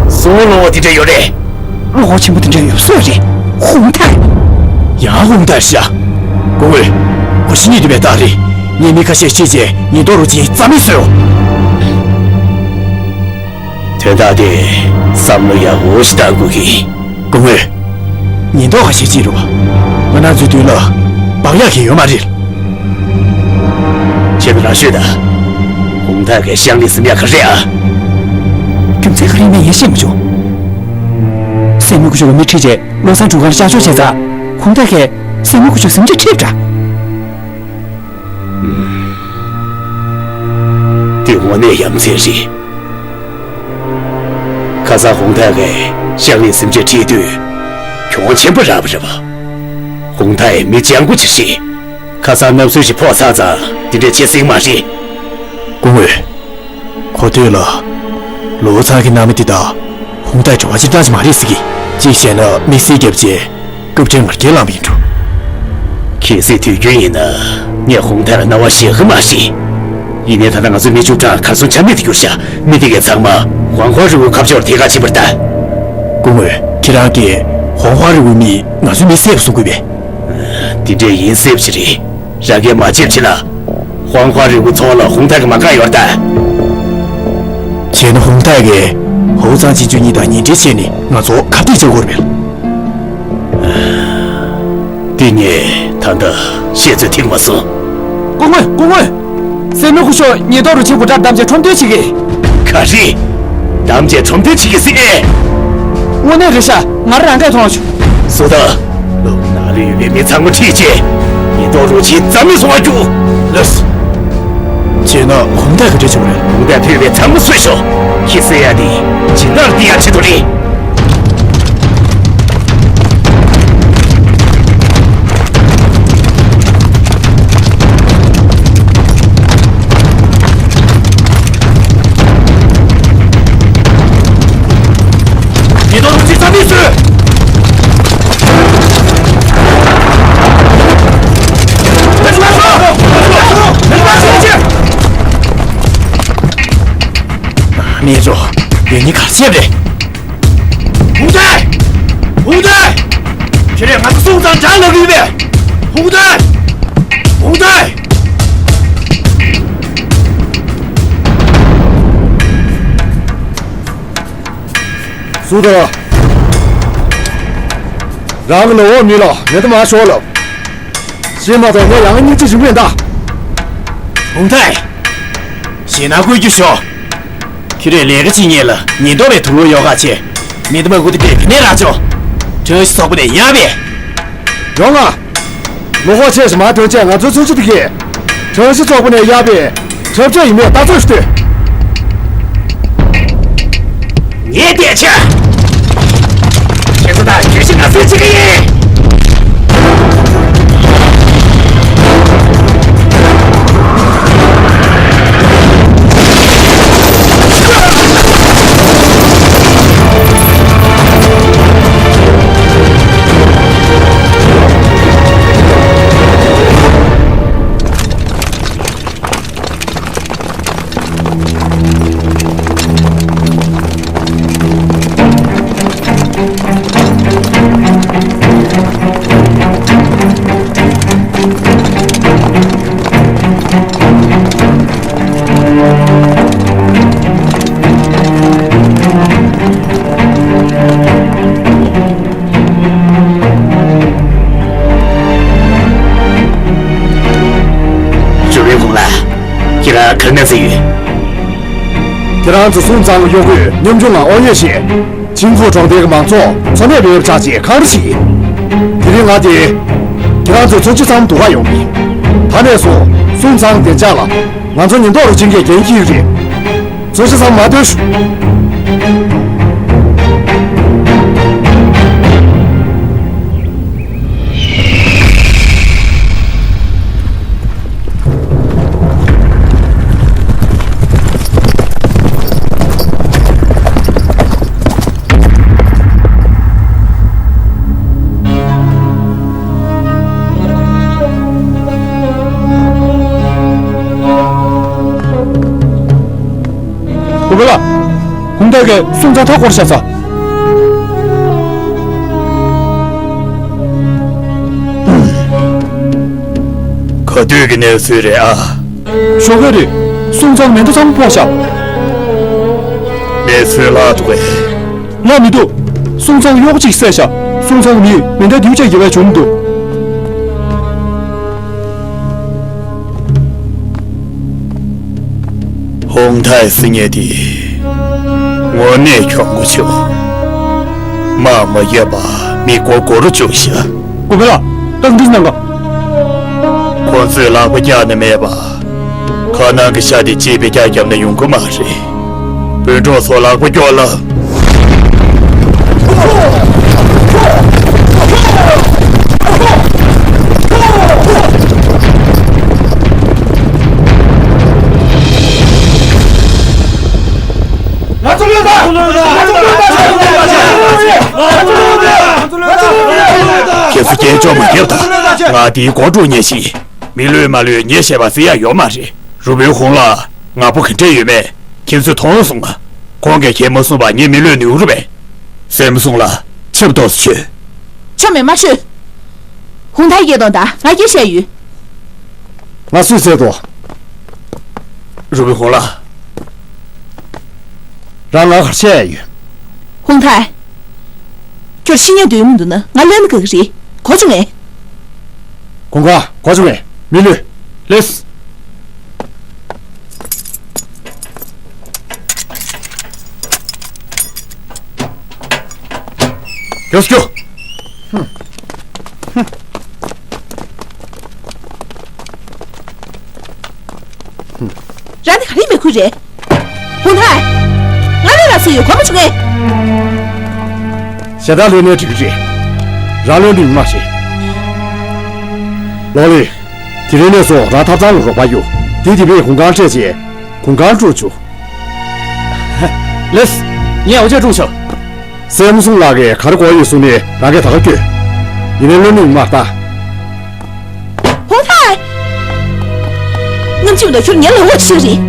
སྲས་མོ་བློ་ཁོག་དེ་འདྲ་ཡོད་རེད། བློ་ཁོག་ཆེན་པོ་དེ་འདྲ་ཡོད་སོ་རེད། ཧུང་ཐའི། ཡང་ཧུང་ཐའི་ཤག་སྐུ་ངོ། ཁོ་ཤི་ནི་དུ་བའི་རྟགས་རེད། ངས་མི་ཁ་ཤས་ཤེས་རྗེས་ཉེན་རྟོག་རུ་ཆེན་རྩ་མེད་བཟོས་རོགས། དོན་དག་དེ་བསམ་བློ་ཡག་པོ་ཞིག་བཏང་དགོས་ཀྱི། སྐུ་ངོ། ཉེན་རྟོག་ཁ་ཤས་ཅིག་རུ། ང་རང་ཚོའི་མདུན་ལ་འབག་ཡག་གི་ཡོད་མ་རེད། ཁྱེད་རང་ཤོད་ད། ཧུང་ཐའི་གི་ཤང་ལི་ཟིན་ཡག་ག་རེད་ཨ། རྒྱུ་མཚན་ག་རེ་ཡིན་མིན་ངས་ཤེས་མ་བྱུང་། སྲས་མོ་སྐུ་ཞབས་ལ་མི་ཁྲིད་རྗེས་བློ་བཟང་སྒྲུབ་ཁང་ལ་བཅའ་སྐྱོར་བྱས་ཙང་། ཧུང་ཐའི་གིས་སྲས་མོ་སྐུ་ཞབས་ཟིན་རྗེས་ཁྲིད་པ་འདྲ། དེ་དངོས་གནས་ཡ་མཚན་རེད། ཁ་སང་ཧུང་ཐའི་གིས་ཤང་ལི་ཟིན་རྗེས་ཁྲིད་དུས་གྱོང་ཆེན་པོ་རག་པ་རེད་པ། ཧུང་ཐའི་མི་སྤྱང་པོ་ཅིག་རེད། ཁ་སང་མནའ་ཟོས་ཤིག་ཕོག་ཚར་ཙང་དེ་འདྲས་བྱེད་སྲིད་མ་རེད། སྐུ་ངོ། གོ་ཐོས་ལ། ལོ་ཚང་གི་མནའ་མ་དེ་དག་ཧུང་ཐའི་འབྲེལ་བ་སྤྱིར་བཏང་ཞིག་མ་རེད་ཟེར་གི། གཅིག་བྱས་ན་དམིགས་བསལ་རྒྱབ་བྱས། སྐབས་འཕྲལ་ང་རྒྱལ་ལངས་པ་ཡིན་འགྲོ། གལ་སྲིད་དུས་རྒྱུན་ཡིན་ན། ངས་ཧུང་ཐའི་ལ་སྣང་བ་ཞེ་གི་མ་ཞིག་ཡིན་ནའི་ད་ལྟ་ང་ཚོའི་མི་བཅུ་གྲངས་གར་སོང་ཆ་མེད་དུ་གྱུར་ཤག་མི་དེ་གས་ཚང་མ་ཝང་ཧོ་རི་བོའི་ཁ་ཕྱོགས་ཐད་ཀར་ཕྱིན་པ་རེད་ད། སྐུ་ངོ། ཁྱེད་རང་གིས་ ཧོང་ཧྭ་རི་བོའི་མིས་ང་ཚོའི་མི་བསད་པ་གསུང་གི་ཡོད་པས། དེ་འདྲས་ཡིན་སྲིད་པ་ཞིག་རེད། རང་གིས་མ་བྱེད་པ་བྱེད་ན། ཧོང་ཧྭ་རི་བོ་ཚོ་ལ་ཧུང་ཐའི་གིས་མ་བཀག་ཡོད་རེད་ད། བྱས་ན་ཧུང་ཐའི་གིས་ཧོའུ་ཙང་ཅིན་ཅུན་གཉིས་དང་ཉེ་འབྲེལ་བྱས་ནས་ང་ཚོ་ཁ་གཏད་བྱེད་དགོས་རེད་པས། འདི་ངས་ད་ལྟ་བཤད་ཚོད་ཐིག་མ་སོང་། སྐུ་ངོ། སྐུ་ངོ། སྲས་མོ་སྐུ་ཞབས་ཉེན་རྟོག་རུ་ཆེན་པོ་འདྲ་བདམས་བྱས་ཁྲོམ་སྟོན་བྱེད་ཀྱི། ག་རེ། བདམས་བྱས་ཁྲོམ་སྟོན་བྱེད་ཀྱི་ཟེར་ཨེ། དངོས་གནས་རེད་ཤག་ང་རང་རང་གིས་མཐོང་བྱུང་། སུ་དང་། ལོ་ནང་ལ་ཡོད་པའི་མི་ཚང་མ་ཁྲིད་བྱས། ཉེན་རྟོག་རུ་ཆེན་རྩ་མེད་བཟོ་བར་རྒྱུགས། ལགས་སོ། བྱས་ན་ཧུང་ཐའི་ག་འདྲ་བྱེད་དགོས་རེད། ཧུང་ཐའི་ཕུད་པའི་ཚང་མ་གསོད་ཤོག་ཁྱི་ཟེར་ཡ་དེ་སྦྱིན་བདག་འདི་ཡང་ཆེད་དུ་རེད། ཉེན་རྟོག་རུ་ཆེན་རྩ་མེད་བཟོས། མེད་འགྲོ། ཡོད་ནི་གར་ཆེབ་རེད། ཧུང་ཐའི། ཧུང་ཐའི། ཁྱེད་རས་ང་ཚོ་སུང་ཙང་དགྲ་ལབ་ཡོད་པས། ཧུང་ཐའི། ཧུང་ཐའི། སུ་དང་། རང་གི་ནོར་འོག་མི་ལ་མེ་མདའ་མར་ཤོག་ལབ། ཤེས་མ་ཐག་ངས་ཡང་སྙིང་རྗེ་ཞིག་མེད་ད། ཧུང་ཐའི། ཞེད་སྣང་སྐུལ་རྒྱུ་ཤོག་ཁྱེད་རས་ལས་ཀ་བྱེད་མཁན་ལ་ཉེན་རྟོག་པའི་དུག་ལོག་གཡོག་ཁ་བྱས། མེ་མདའ་མར་སྒུག་དེ་བས་ག་ནས་རག་ཆོག་ཁྲང་ཞི་ཚོགས་པ་ནས་ཡར་བས། ཡོང་ང་། ལོ་ཧོ་ཆེ་ཞིག་མར་ཐོན་བྱས་ང་ཚོའི་ཚོན་ཆུ་དེ་གས། ཁྲང་ཞི་ཚོགས་པ་ནས་ཡར་བས། འཁྲབ་ཆ་ཡིན་མེད་ལྟ་ཚོད་ཞིག་ལྟོས། ངས་བལྟས་ཆ། ཁྱེད་ཚོ་དང་གྱོད་གཞི་ང་ཚོས་བྱེད་ཀྱི་ཡིན། ཞུ་བའི་གོང་ལ། ཁྱེད་རང་ག་རེ་གནས་ཚུལ་ཡོད། ཁྱེད་རང་ཚོ་སུང་ཙང་གཡོག་པོས་ཉམ་ཆུང་ལ་དབང་ཡོད་བཤད། ཆིང་ཧྥུ་གྲོང་རྡལ་གྱི་མང་ཚོགས་འཚོ་གནས་མེད་པར་ཆགས་རྗེས་གང་རེ་བྱེད་ཀྱི། དེ་རིང་ང་དེ། ཁྱེད་རང་ཚོའི་མཚོན་ཆ་ཚང་མ་སྡུག་ག་ཡོང་གི། ད་ནས་བཟུང་སུང་ཙང་བདེ་འཇགས་ལ་ང་ཚོ་ཉེན་རྟོག་རུ་ཆེན་གྱིས་འགན་འཁྱེར་གྱི་རེད། མཚོན་ཆ་ཚང་མ་མར་སྟོན་ཤོག་གོ་བ་ལ། ཧུང་ཐའི་གིས་སུང་ཙང་མཐའ་བསྐོར་བཞག་ཚར། ག་དུས་ཀྱི་གནས་ཚུལ་རེད་ཨ། ཞོགས་ཀས་རེད། སུང་ཙང་མེ་མདའ་ཚང་མ་ཕོག་བཞག་གནས་ཚུལ་ལྷག་འདུག་གས། ལྷག་མི་འདུག་སུང་ཙང་གཡོག་པོ་གཅིག་བསད་བཞག་སུང་ཙང་མིས་མེ་མདའ་དུས་ཆད་རྒྱག་པ་བྱུང་མི་འདུག་ཧུང་ཐའི་ཟེར་མཁན་དེ་དངོས་གནས་གྱོང་པོ་བྱུང་། དམག་མ་ཡོད་པ་མི་མགོ་སྒུར་རུ་བཅུག་ཤག་གོ་བ་ལ། རྟགས་འདི་གནང་ག་ཁོ་ཚོས་ལག་པ་བཀྱག་ན་མེད་པ། ཁ་ནང་གི་ཤ་དེ་གཅིག་པའི་བཀྱག་བརྒྱབ་ན་ཡོང་གི་མ་རེད། སྤུན་གྲོགས་ཚོ་ལག་པ་བཀྱོག་ལ། ང་ཚོ་ལོས་དང་། ང་ཚོ་ལོས་དང་། ང་ཚོ་ལོས་དང་། ཁྱེད་ཚོ་རྐྱེན་བཅོ་མ་རྒྱབ་དང་། ང་འདིའི་སྒོ་འགྲོ་ཉན་ཞིག་མི་ལོས་མ་ལོས་ངས་བཤད་པ་ཟེར་ཡ་ཡོད་མ་རེད། རུ་བོའི་ཧོང་ལ་ང་པོ་ག་འདྲས་ཡོད་མེད་ཁྱེད་ཚོས་མཐོང་སོང་ང་། ཁོང་གིས་ཁྱེད་མ་གསུངས་པ་ངས་མི་ལོས་ནུས་རུ་བས། སེམས་སོང་ལ་ཆབ་ཏོག་ཙམ་ཆོད། ཆོ་མེད་མ་ཆོས། ཧུང་ཐའི་སྐད་གཏོང་དང་ང་སྐད་བཤད་ཡོད། ང་སུས་བཙལ་དོ། རུ་པི་ཧོ་ལ། རང་ང་གར་བཤད་ཡོད། ཧུང་ཐའི། ཁྱོད་ཤི་ཉེན་འདོད་མི་འདུག་ན་ང་ལོན་ན་དགའ་གི་རེད། གོ་བྱུང་ངས། གོང་ཁ་གོ་བྱུང་ངས་མི་ལུས། ལེས། རྒྱོབ་སྐྱོ། རང་ནི་ག་རེ་མི་ཁུར་རེད། ཧུང་ཐའི། ང་ལ་ལ་སུ་ཡོད་གོ་མ་བྱུང་ངས། ཞེ་དྲག་ལོན་ནས་འགྲིག་གི་རེད། རང་ལོན་འགྲིག་མ་རེད། ལོ་ལི། དེ་རིང་ནས་བཟུང་རང་ཐབ་ཚང་ལ་རོགས་པ་གཡུག་དེ་དེ་བས་གུང་ཁང་སྤྲད་རྗེས་གུང་ཁང་དཀྲུག་བཅུག་ལེས། ངས་འོ་ཅག་དཀྲུག་ཆོག་སྲས་མོ་སུང་ལགས་ཀྱིས་ག་རེ་གོ་ཡོད་གསུངས་ནས་རང་གིས་ད་ག་སྐྱོད། ཡིན་ནའི་ལོན་ནུས་མ་ལྟ། ཧུང་ཐའི། རྔམ་བརྗིད་མི་འདུག་ཁྱོད་ངའི་ལོ་ངོ་ཤེས་རེད།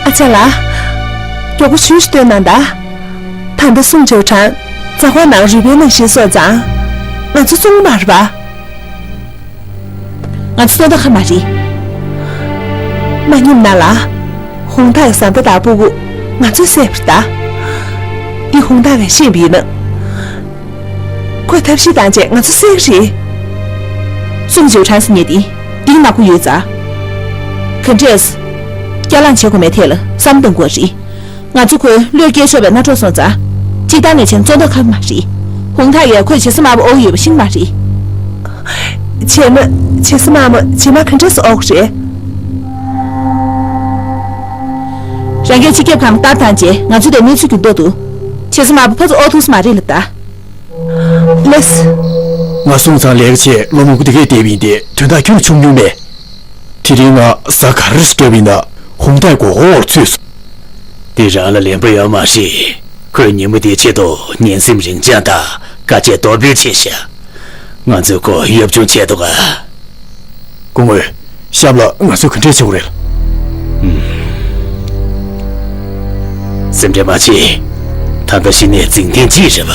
ཨ་ཅག་ལགས། མགྱོགས་པོ་ཞུ་ཞུ་སྟོན་གནང་དང་། ད་ལྟ་སུང་ཅོ་ཁྲང་། རྫ་ཁོག་ནང་རུས་སྦལ་ནང་བཞིན་སོང་ཙང་། ང་ཚོ་བཙོང་མ་རེད་པ། ང་ཚོ་བཙོང་ད་ག་མ་རེད། མ་ཉོམ་ན་ལ། ཧུང་ཐའི་བཟའ་ཟླ་དང་སྤུ་གུ། ང་ཚོས་བསད་པར་གདའ། འདི་ཧུང་ཐའི་གིས་ཤེས་པ་ཡིན་ན། ཁོས་ཐབས་ཤེས་བཏང་རྗེས་ང་ཚོ་བསད་ཀྱི་རེད། སུང་ཅོ་ཁྲང་ཟེར་མཁན་དེ། འདི་ནག་པོ་ཡོད་ཙང་། ག་འདྲས། སྐྱ་ལངས་བྱེད་དགོས་མེད་ཐད་ལ་བསམ་བཏང་དགོས་རེད། ང་ཚོ་ཁོའི་བློས་སྐྱེལ་ཆོག་པའི་རྣ་གྲོགས་སོང་ཙང་། སྤྱིར་བཏང་ནས་བྱས་ན་བཙོང་ཐབས་ཁག་མ་རེད། ཧུང་ཐའི་ཡིས་ཁོས་བྱེ་ས་དམར་པོ་ཨོག་ཡོད་པ་ཤེས་ཀྱི་མ་རེད། བྱས་ན་བྱེ་ས་དམར་མོ་རྗེས་མ་ག་འདྲས་སེ་ཨོག་རེད། རང་གིས་སྤྱི་ཁྱབ་ཁང་ལ་ལྟ་བཏང་རྗེས་ང་ཚོ་དེར་གནས་ཚུལ་འགྱུར་ལྡོག་འདུག་བྱེ་ས་དམར་པོ་ཕར་ཚུར་ཨོག་ཐུབ་ས་མ་རེད་ལབ་ད། ལེས། ང་སུང་ཚང་ལས་ཀ་བྱས་ལོ་མང་པོ་འདི་གར་བསྡད་པ་ཡིན་ཏེ་དོན་དག་ཁྱོན་ནས་བྱུང་མྱོང་མེད། དེ་རིང་ང་གཟའ་ག་རེ་ཞིག་བརྒྱབ་ཡིན་ན་ཧུང་ཐའི་མགོ་སྐོར་ཚུད་སོང་། དེ་རང་ལ་ལན་པ་ཡོད་མ་རེད། ཁོས་ཉིན་མོ་འདིའི་ཆེད་དུ་ཉན་སེམས་རིན་འཇམ་དང་དཀའ་སྤྱད་དོ་ཕོད་བྱས་ཤག་ང་ཚོས་ཁོ་གཡབ་ཆུང་བྱས་འདུག་ག་སྐུ་ངོ། ཞབས་ལ་ང་ཚོས་ག་འདྲས་བྱེད་དགོས་རེད། སེམས་ཁྲལ་མ་བྱེད། ད་ལྟ་གཞི་ནས་འཛིང་ཐེངས་གཅིག་རེད་པ།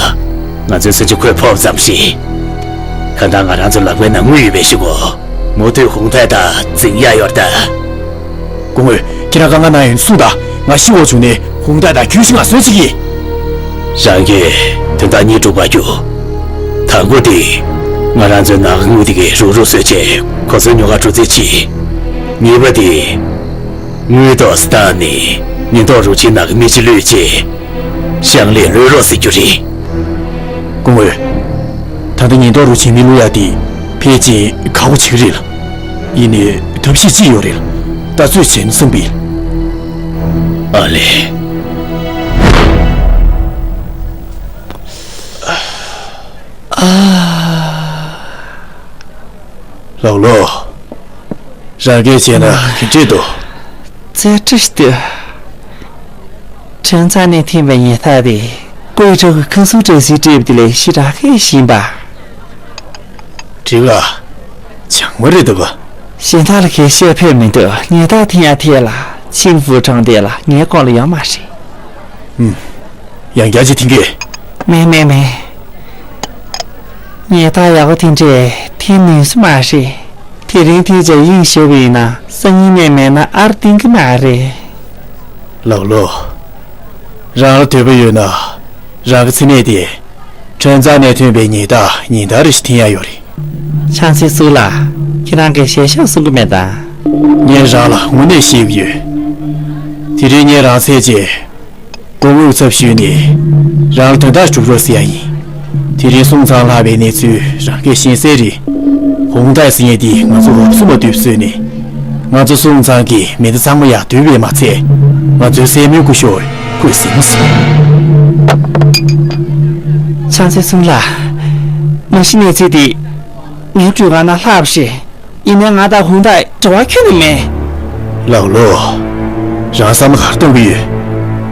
ང་ཚོའི་སེམས་ཀྱི་ཁོད་ཕོབ་ཙམ་ཞིག་གང་ལྟར་ང་རང་ཚོའི་ལག་པའི་ནང་དངུལ་ཡོད་པའི་ཤུགས་གོ། མུ་མཐུད་ཧུང་ཐའི་དང་འཛིང་ཡག་ཡོད་རེད་ད། སྐུ་ངོ། ཁྱེད་རང་དཀའ་ངལ་ན་ཡོང་གསུངས་དང་། ང་ཤི་འོང་བྱུང་ནས་ཧུང་ཐའི་དང་གྱོད་གཞི་ངར་གསོ་བྱེད་ཀྱི། རང་གིས་དོན་དག་གཉིས་སྒྲུབ་པར་འགྱུར། དང་པོ་དེ། ང་རང་ཚོའི་ནག་དངུལ་དེ་གའི་རུག་རུག་བཟོས་རྗེས་གོ་མཚོན་ཉོ་གར་འགྲོ་རྩིས་བྱེད། གཉིས་པ་དེ། དངུལ་ཐོག་བཏང་ནས་ཉེན་རྟོག་རུ་ཆེན་ནང་གི་མི་གཅིག་བློས་བྱས། ཤང་ལེ་གློད་རོགས་ཟེར་རྒྱུ་རེད། སྐུ་ངོ། ད་ལྟ་ཉེན་རྟོག་རུ་ཆེན་མི་བློ་ཡག་དེ་ཕལ་ཆེར་ཁག་པོ་ཆགས་ཀྱི་རེད་ལ། ཡིན་ནའི་ཐབས་ཤེས་ཅི་ཡོད་རེད་ལ། ད་ཚོད་བྱས་ན་བསམ་པས། ཨ་ལེ། ལའོ་ལོ། རང་སྐད་བྱས་ན་ག་འདྲས་འདུག་རྩེད་འགྲན་ཞིག་ལྟོས། ཁྲེན་ཚང་ནས་འཐེན་པའི་ཉེས་རྟགས་དེ། ཀུའི་ཀྲོའུ་གི་ཁ་སང་དྲན་གསོས་སྤྲད་པ་དེ་ལས་ཞེ་དྲག་ཧེ་ཞིམ་པ། འགྲིག་ལ། བྱང་མ་རེད་འདུག་ག་གཞན་དག་ལ་གས་བཤད་ཕོད་མི་འདུག་ཉེས་རྟགས་འཐེན་ཡ་ཐད་ལ་ཆིང་ཧྥུའུ་གྲོང་སྡེ་ལ་ངའི་སྐོར་ལ་ཡོད་མ་རེད། ཨུམ། ཡང་བསྐྱར་ཅིག་འཐེན་གས། མེད་མེད་མེད། ཉེས་རྟགས་ཡག་པོ་དེ་འདྲས་འཐེན་ནུས་ས་མ་རེད། དེ་རིང་འཐེན་བྱས་དབྱིངས་ཞེད་པ་ཡིན་ན་སང་ཉིན་ནས་མེད་ན་ཨར་བསྟན་གི་མ་རེད། ལའོ་ལོ། རང་ལ་འདོད་པ་ཡོད་ན། རང་གི་མཚན་གནས་དེ། ཁྲོན་ཚང་ནས་ཐོན་པའི་ཉེས་རྟགས་ཉིན་ལྟར་རེ་བཞིན་འཐེན་ཡ་ཡོད་རེད། ཆང་སའི་སུ་ལ། ཁྱེད་རང་གིས་ཞལ་བཞག་གསུང་གི་མེད་ད། ངས་རང་ལ་དངོས་གནས་བཤད་ཀྱི་ཡོད། དེ་རིང་ངས་རང་འཚོལ་རྗེས། སྐུ་ངོའི་ཚབ་ཞུས་ནས། རང་ལ་དོན་དག་སྒྲུབ་རོགས་ཟེར་ཡ་ཡིན། དེ་རིང་སུང་ཚང་ལྷག་པའི་གནས་ཚུལ་རང་གིས་ཤེས་གསལ་རེད། ཧུང་ཏའི་ཟེར་མཁན་དེས་ང་ཚོ་འུབ་སུ་མ་བཏུབ་བཟོས་ནས། ང་ཚོ་སུང་ཚང་གི་མི་སྣ་ཚང་མ་ཡར་བསྡུས་པས་མ་ཚད། ང་ཚོའི་སྲས་མོའི་སྐུ་ཞབས་ཁོས་ཟིན་སོང་། ཆང་ཚེ་སུང་ལགས། མ་གཞི་གནས་ཚུལ་འདི་ངའི་སྤྲུལ་ཁང་ནང་ལྷག་པ་རེད། ཡིན་ནའི་ང་དང་ཧུང་ཏའི་འབྲེལ་བ་ཁྱོན་ནས་མེད། ལའོ་ལོ། རང་བསམ་བློ་ག་རེ་གཏོང་གི་ཡོད།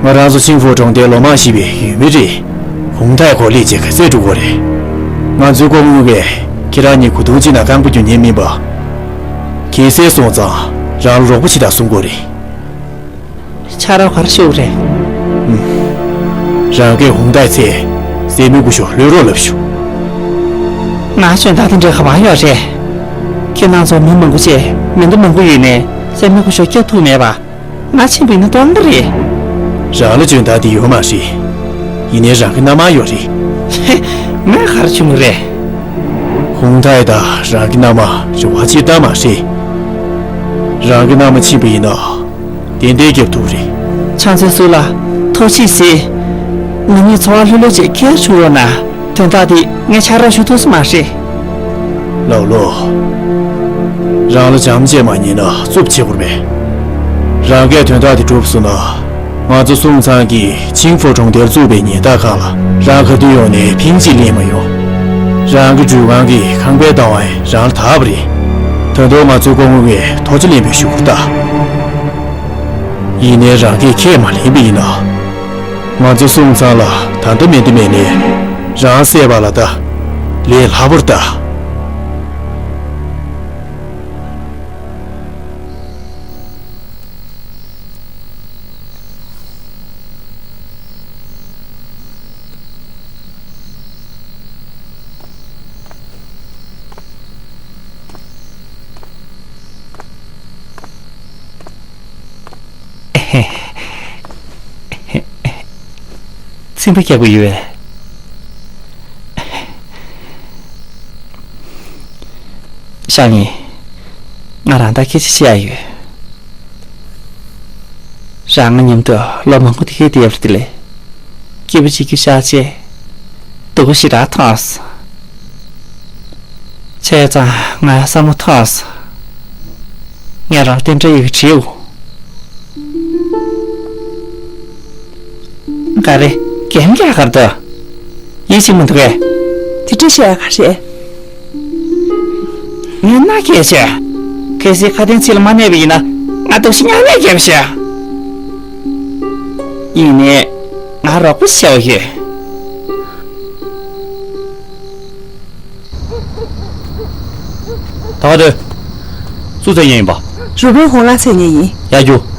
ང་རང་ཚོ་ཆིང་ཧྥུའུ་གྲོང་སྡེའི་ལོ་མང་བཞེས་པའི་ཡུལ་མི་རེད། ཧུང་ཏའི་ཁོ་ལས་བྱེད་ག་ཚད་སྒྲུབ་དགོས་རེད། ང་ཚོའི་སྐུ་ངོ་གིས་ཁྱེད་རང་གཉིས་གོ་དུང་གཅིག་ནང་རྐང་པ་རྒྱུག་མཁན་མིན་པ། གལ་སྲིད་སོང་ཙང་རང་ལ་རོགས་པ་བྱེད་དང་གསུང་དགོས་རེད། ཆ་རོགས་ག་རེ་ཞུ་དགོས་རེད། ཨུམ། རང་གིས་ཧུང་ཏའི་ཚེ་སྲས་མོའི་སྐུ་ཞབས་གློད་རོགས་ལབ་ཞུ། ང་གཞན་དག་དང་འབྲེལ་བ་མ་ཡོད་རེད། ཁྱེད་རྣམ་ཚོ་མི་མང་པོ་བྱས་མི་འདུག་མང་པོ་ཡོད་ནས་སྲས་མོའི་སྐུ་ཞབས་སྐྱོབ་ཐུབ་མེད་པ། ང་ཕྱིན་པ་ཡིན་ན་སྟོང་པ་རེད། རང་ལ་འཇོན་ཐང་དེ་ཡོད་མ་རེད། ཡིན་ནའི་རང་གི་མནའ་མ་ཡོད་རེད། ཧེ། ང་ག་རེ་བྱུང་གི་རེད། ཧུང་ཐའི་དང་རང་གི་མནའ་མ་རེ་བ་གཅིག་ལྟར་མ་རེད། རང་གི་མནའ་མ་ཕྱིན་པ་ཡིན་ན། ཏན་ཏན་རྒྱབ་ཐུབ་རེད། ཕྱག་འཚལ་སུ་ལ། ཐུགས་རྗེ་གཟིགས། ང་གཉིས་འཚོ་བ་ལྷོད་ལྷོད་ཅིག་སྐྱེལ་བཅུག་རོགས་གནང་། དོན་དག་འདི་ངས་ཆ་རོགས་ཞུ་ཐུབ་ས་མ་རེད། ལའོ་ལོ། རང་ལ་བྱམས་བརྩེ་མ་རྙེད་ན་རྩུབ་བྱེད་དགོས་མེད། རང་གིས་དོན་དག་འདི་གྲུབ་སོང་ན། ང་ཚོ་སུང་ཚང་གིས་ཆིང་ཧྥུ་གྲོང་རྡལ་བཙུགས་པའི་ཉེན་བརྡ་ཁང་ལ་རང་ག་དུས་ཡོང་ནས་ཕིང་གཅིག་ལེན་མ་ཡོང་། རང་གི་འགྲུལ་ཁང་གི་ཁང་པའི་ལྟ་བ་རང་ལ་བདག་པ་རེད། ད་དུང་ང་ཚོའི་སྐུ་ངོ་བས་ཐུགས་རྗེ་ལེན་པའི་ཞུ་སྐུལ་ལྟ། ཡིན་ནའི་རང་གིས་ཁས་མ་ལེན་པ་ཡིན་ན། ང་ཚོ་སུང་ཚང་ལ་ད་ལྟ་མེད་དུ་མེད་ནས་རང་བསད་པ་ལ་ད་ལས་སླ་པོར་ལྟ། ཚིམ་པ་རྒྱག་གི་ཡོད། ཤང་ཡིན། ང་རང་དང་སྐད་ཆ་བཤད་ཡ་ཡོད། རང་ང་མཉམ་དུ་ལོ་མང་པོ་དེ་གའི་བསྡད་པ་དེ་ལས། སྐྱིད་པོ་བྱེད་རྒྱུ་བཞག་བྱས། སྡུག་པོ་ཞེ་དྲག་མཐོང་སོང་། བྱས་ཙང་ང་བསམ་བློ་ཐོངས། ངས་རང་རྟེན་འབྲེལ་ཡི་གེ་བྲིས་འོ། ག་རེ། རྒན་རྒྱག་གར་འདུག་ཡིད་ཆེས་མི་འདུག་གས། དེ་འདྲ་བཤད་ཡ་ག་རེ། ངས་མནའ་སྐྱེལ་བྱས། གལ་སྲིད་ཁ་དན་ཚིག་ལ་མ་གནས་པ་ཡིན་ན་ང་སྡུག་ཤི་མྱག་མྱག་རྒྱབ་ཤག་ཡིན་ནའི་ང་རོགས་པ་བྱེད་འོ་ཡོད། ད་ག་དུས། སུ་འཚོལ་མཁན་ཡིན་པ། རུ་དཔོན་ཧོང་ལགས་འཚོལ་མཁན་ཡིན། ཡར་རྒྱུགས།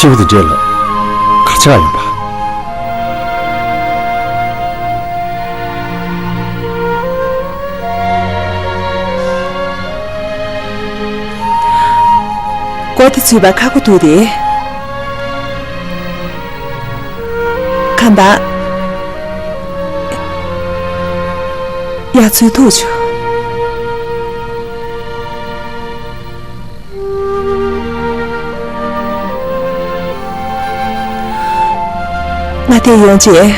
ཕྱི་པོ་དེ་འདྲས་ལ་གར་ཆགས་ཡོང་པ། མགོ་དེ་འཚོས་པ་ཁག་པོ་འདུག་སྟེ། གང་ལྟར་ཡར་འཚོས་ཐུབ་བྱུང་། ང་དེ་ཡོང་རྗེས་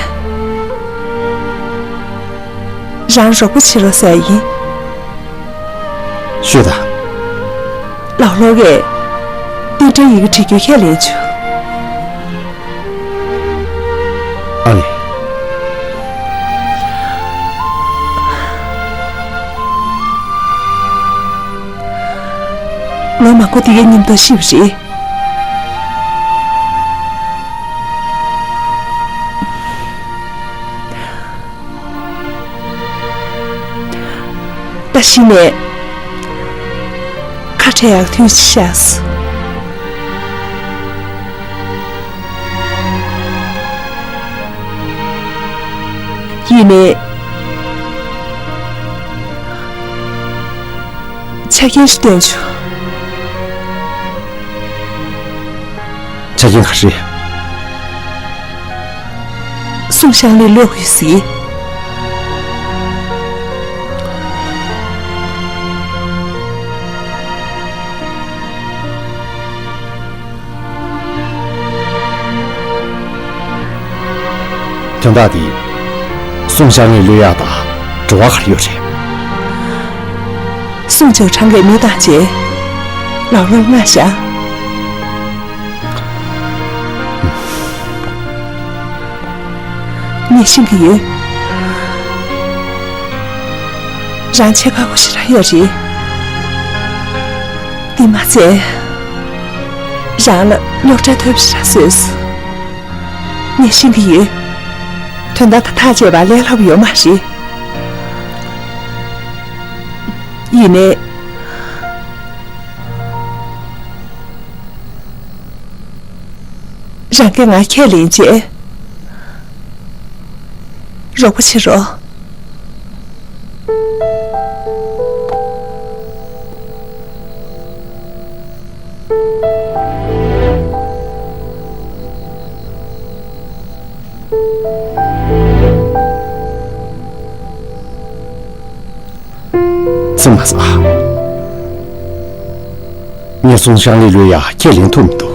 རང་རོགས་པ་བྱེད་རོགས་ཟེར་ཡིན། ཤོད་དང་། ལའོ་ལོ་གིས་རྟེན་འབྲེལ་ཡི་གེ་བྲི་རྒྱུ་ཁས་ལེན་བྱུང་། ཨ་ལེ། ལོ་མང་པོ་དེ་གའི་མཉམ་དུ་ཤི་བ་རེད། ད་གཞི་ནས་ཁ་བྲལ་ཡག་དུས་ཤག་སོང་། ཡིན་ནའི་ཆ་རྐྱེན་ཞིག་བཏོན་བྱུང་། ཆ་རྐྱེན་ག་རེ་རེད། སུང་ཤང་ལི་ལོས་ཡོད་ཟེར། དོན་དག་འདི་སུང་ཤང་ལི་ལོས་ཡག་དང་འབྲེལ་བ་ག་རེ་ཡོད་རེད། སུང་ཅའོ་ཁྲང་གིས་མི་བཏང་རྗེས་ལག་ལོག་མངགས་བཞག། ངས་ཤེས་ཀྱི་ཡོད། རང་ཆེ་ཁག་པོ་ཞེ་དྲག་ཡོད་རེད། དེ་མ་ཚད། རང་ལ་རྙོག་དྲ་ཐེབས་ཞེ་དྲག་བཟོས། ངས་ཤེས་ཀྱི་ཡོད། དོན་དག་དང་ཐག་བཅད་པ་ལས་སླ་པོ་ཡོད་མ་རེད། ཡིན་ནའི། རང་གིས་ང་ཁས་ལེན་བྱས། རོགས་པ་བྱེད་རོགས། སུ་མ་ཟ། ངས་སུང་ཤང་ལི་ལོས་ཡག་ཁས་ལེན་ཐུབ་མི་འདུག།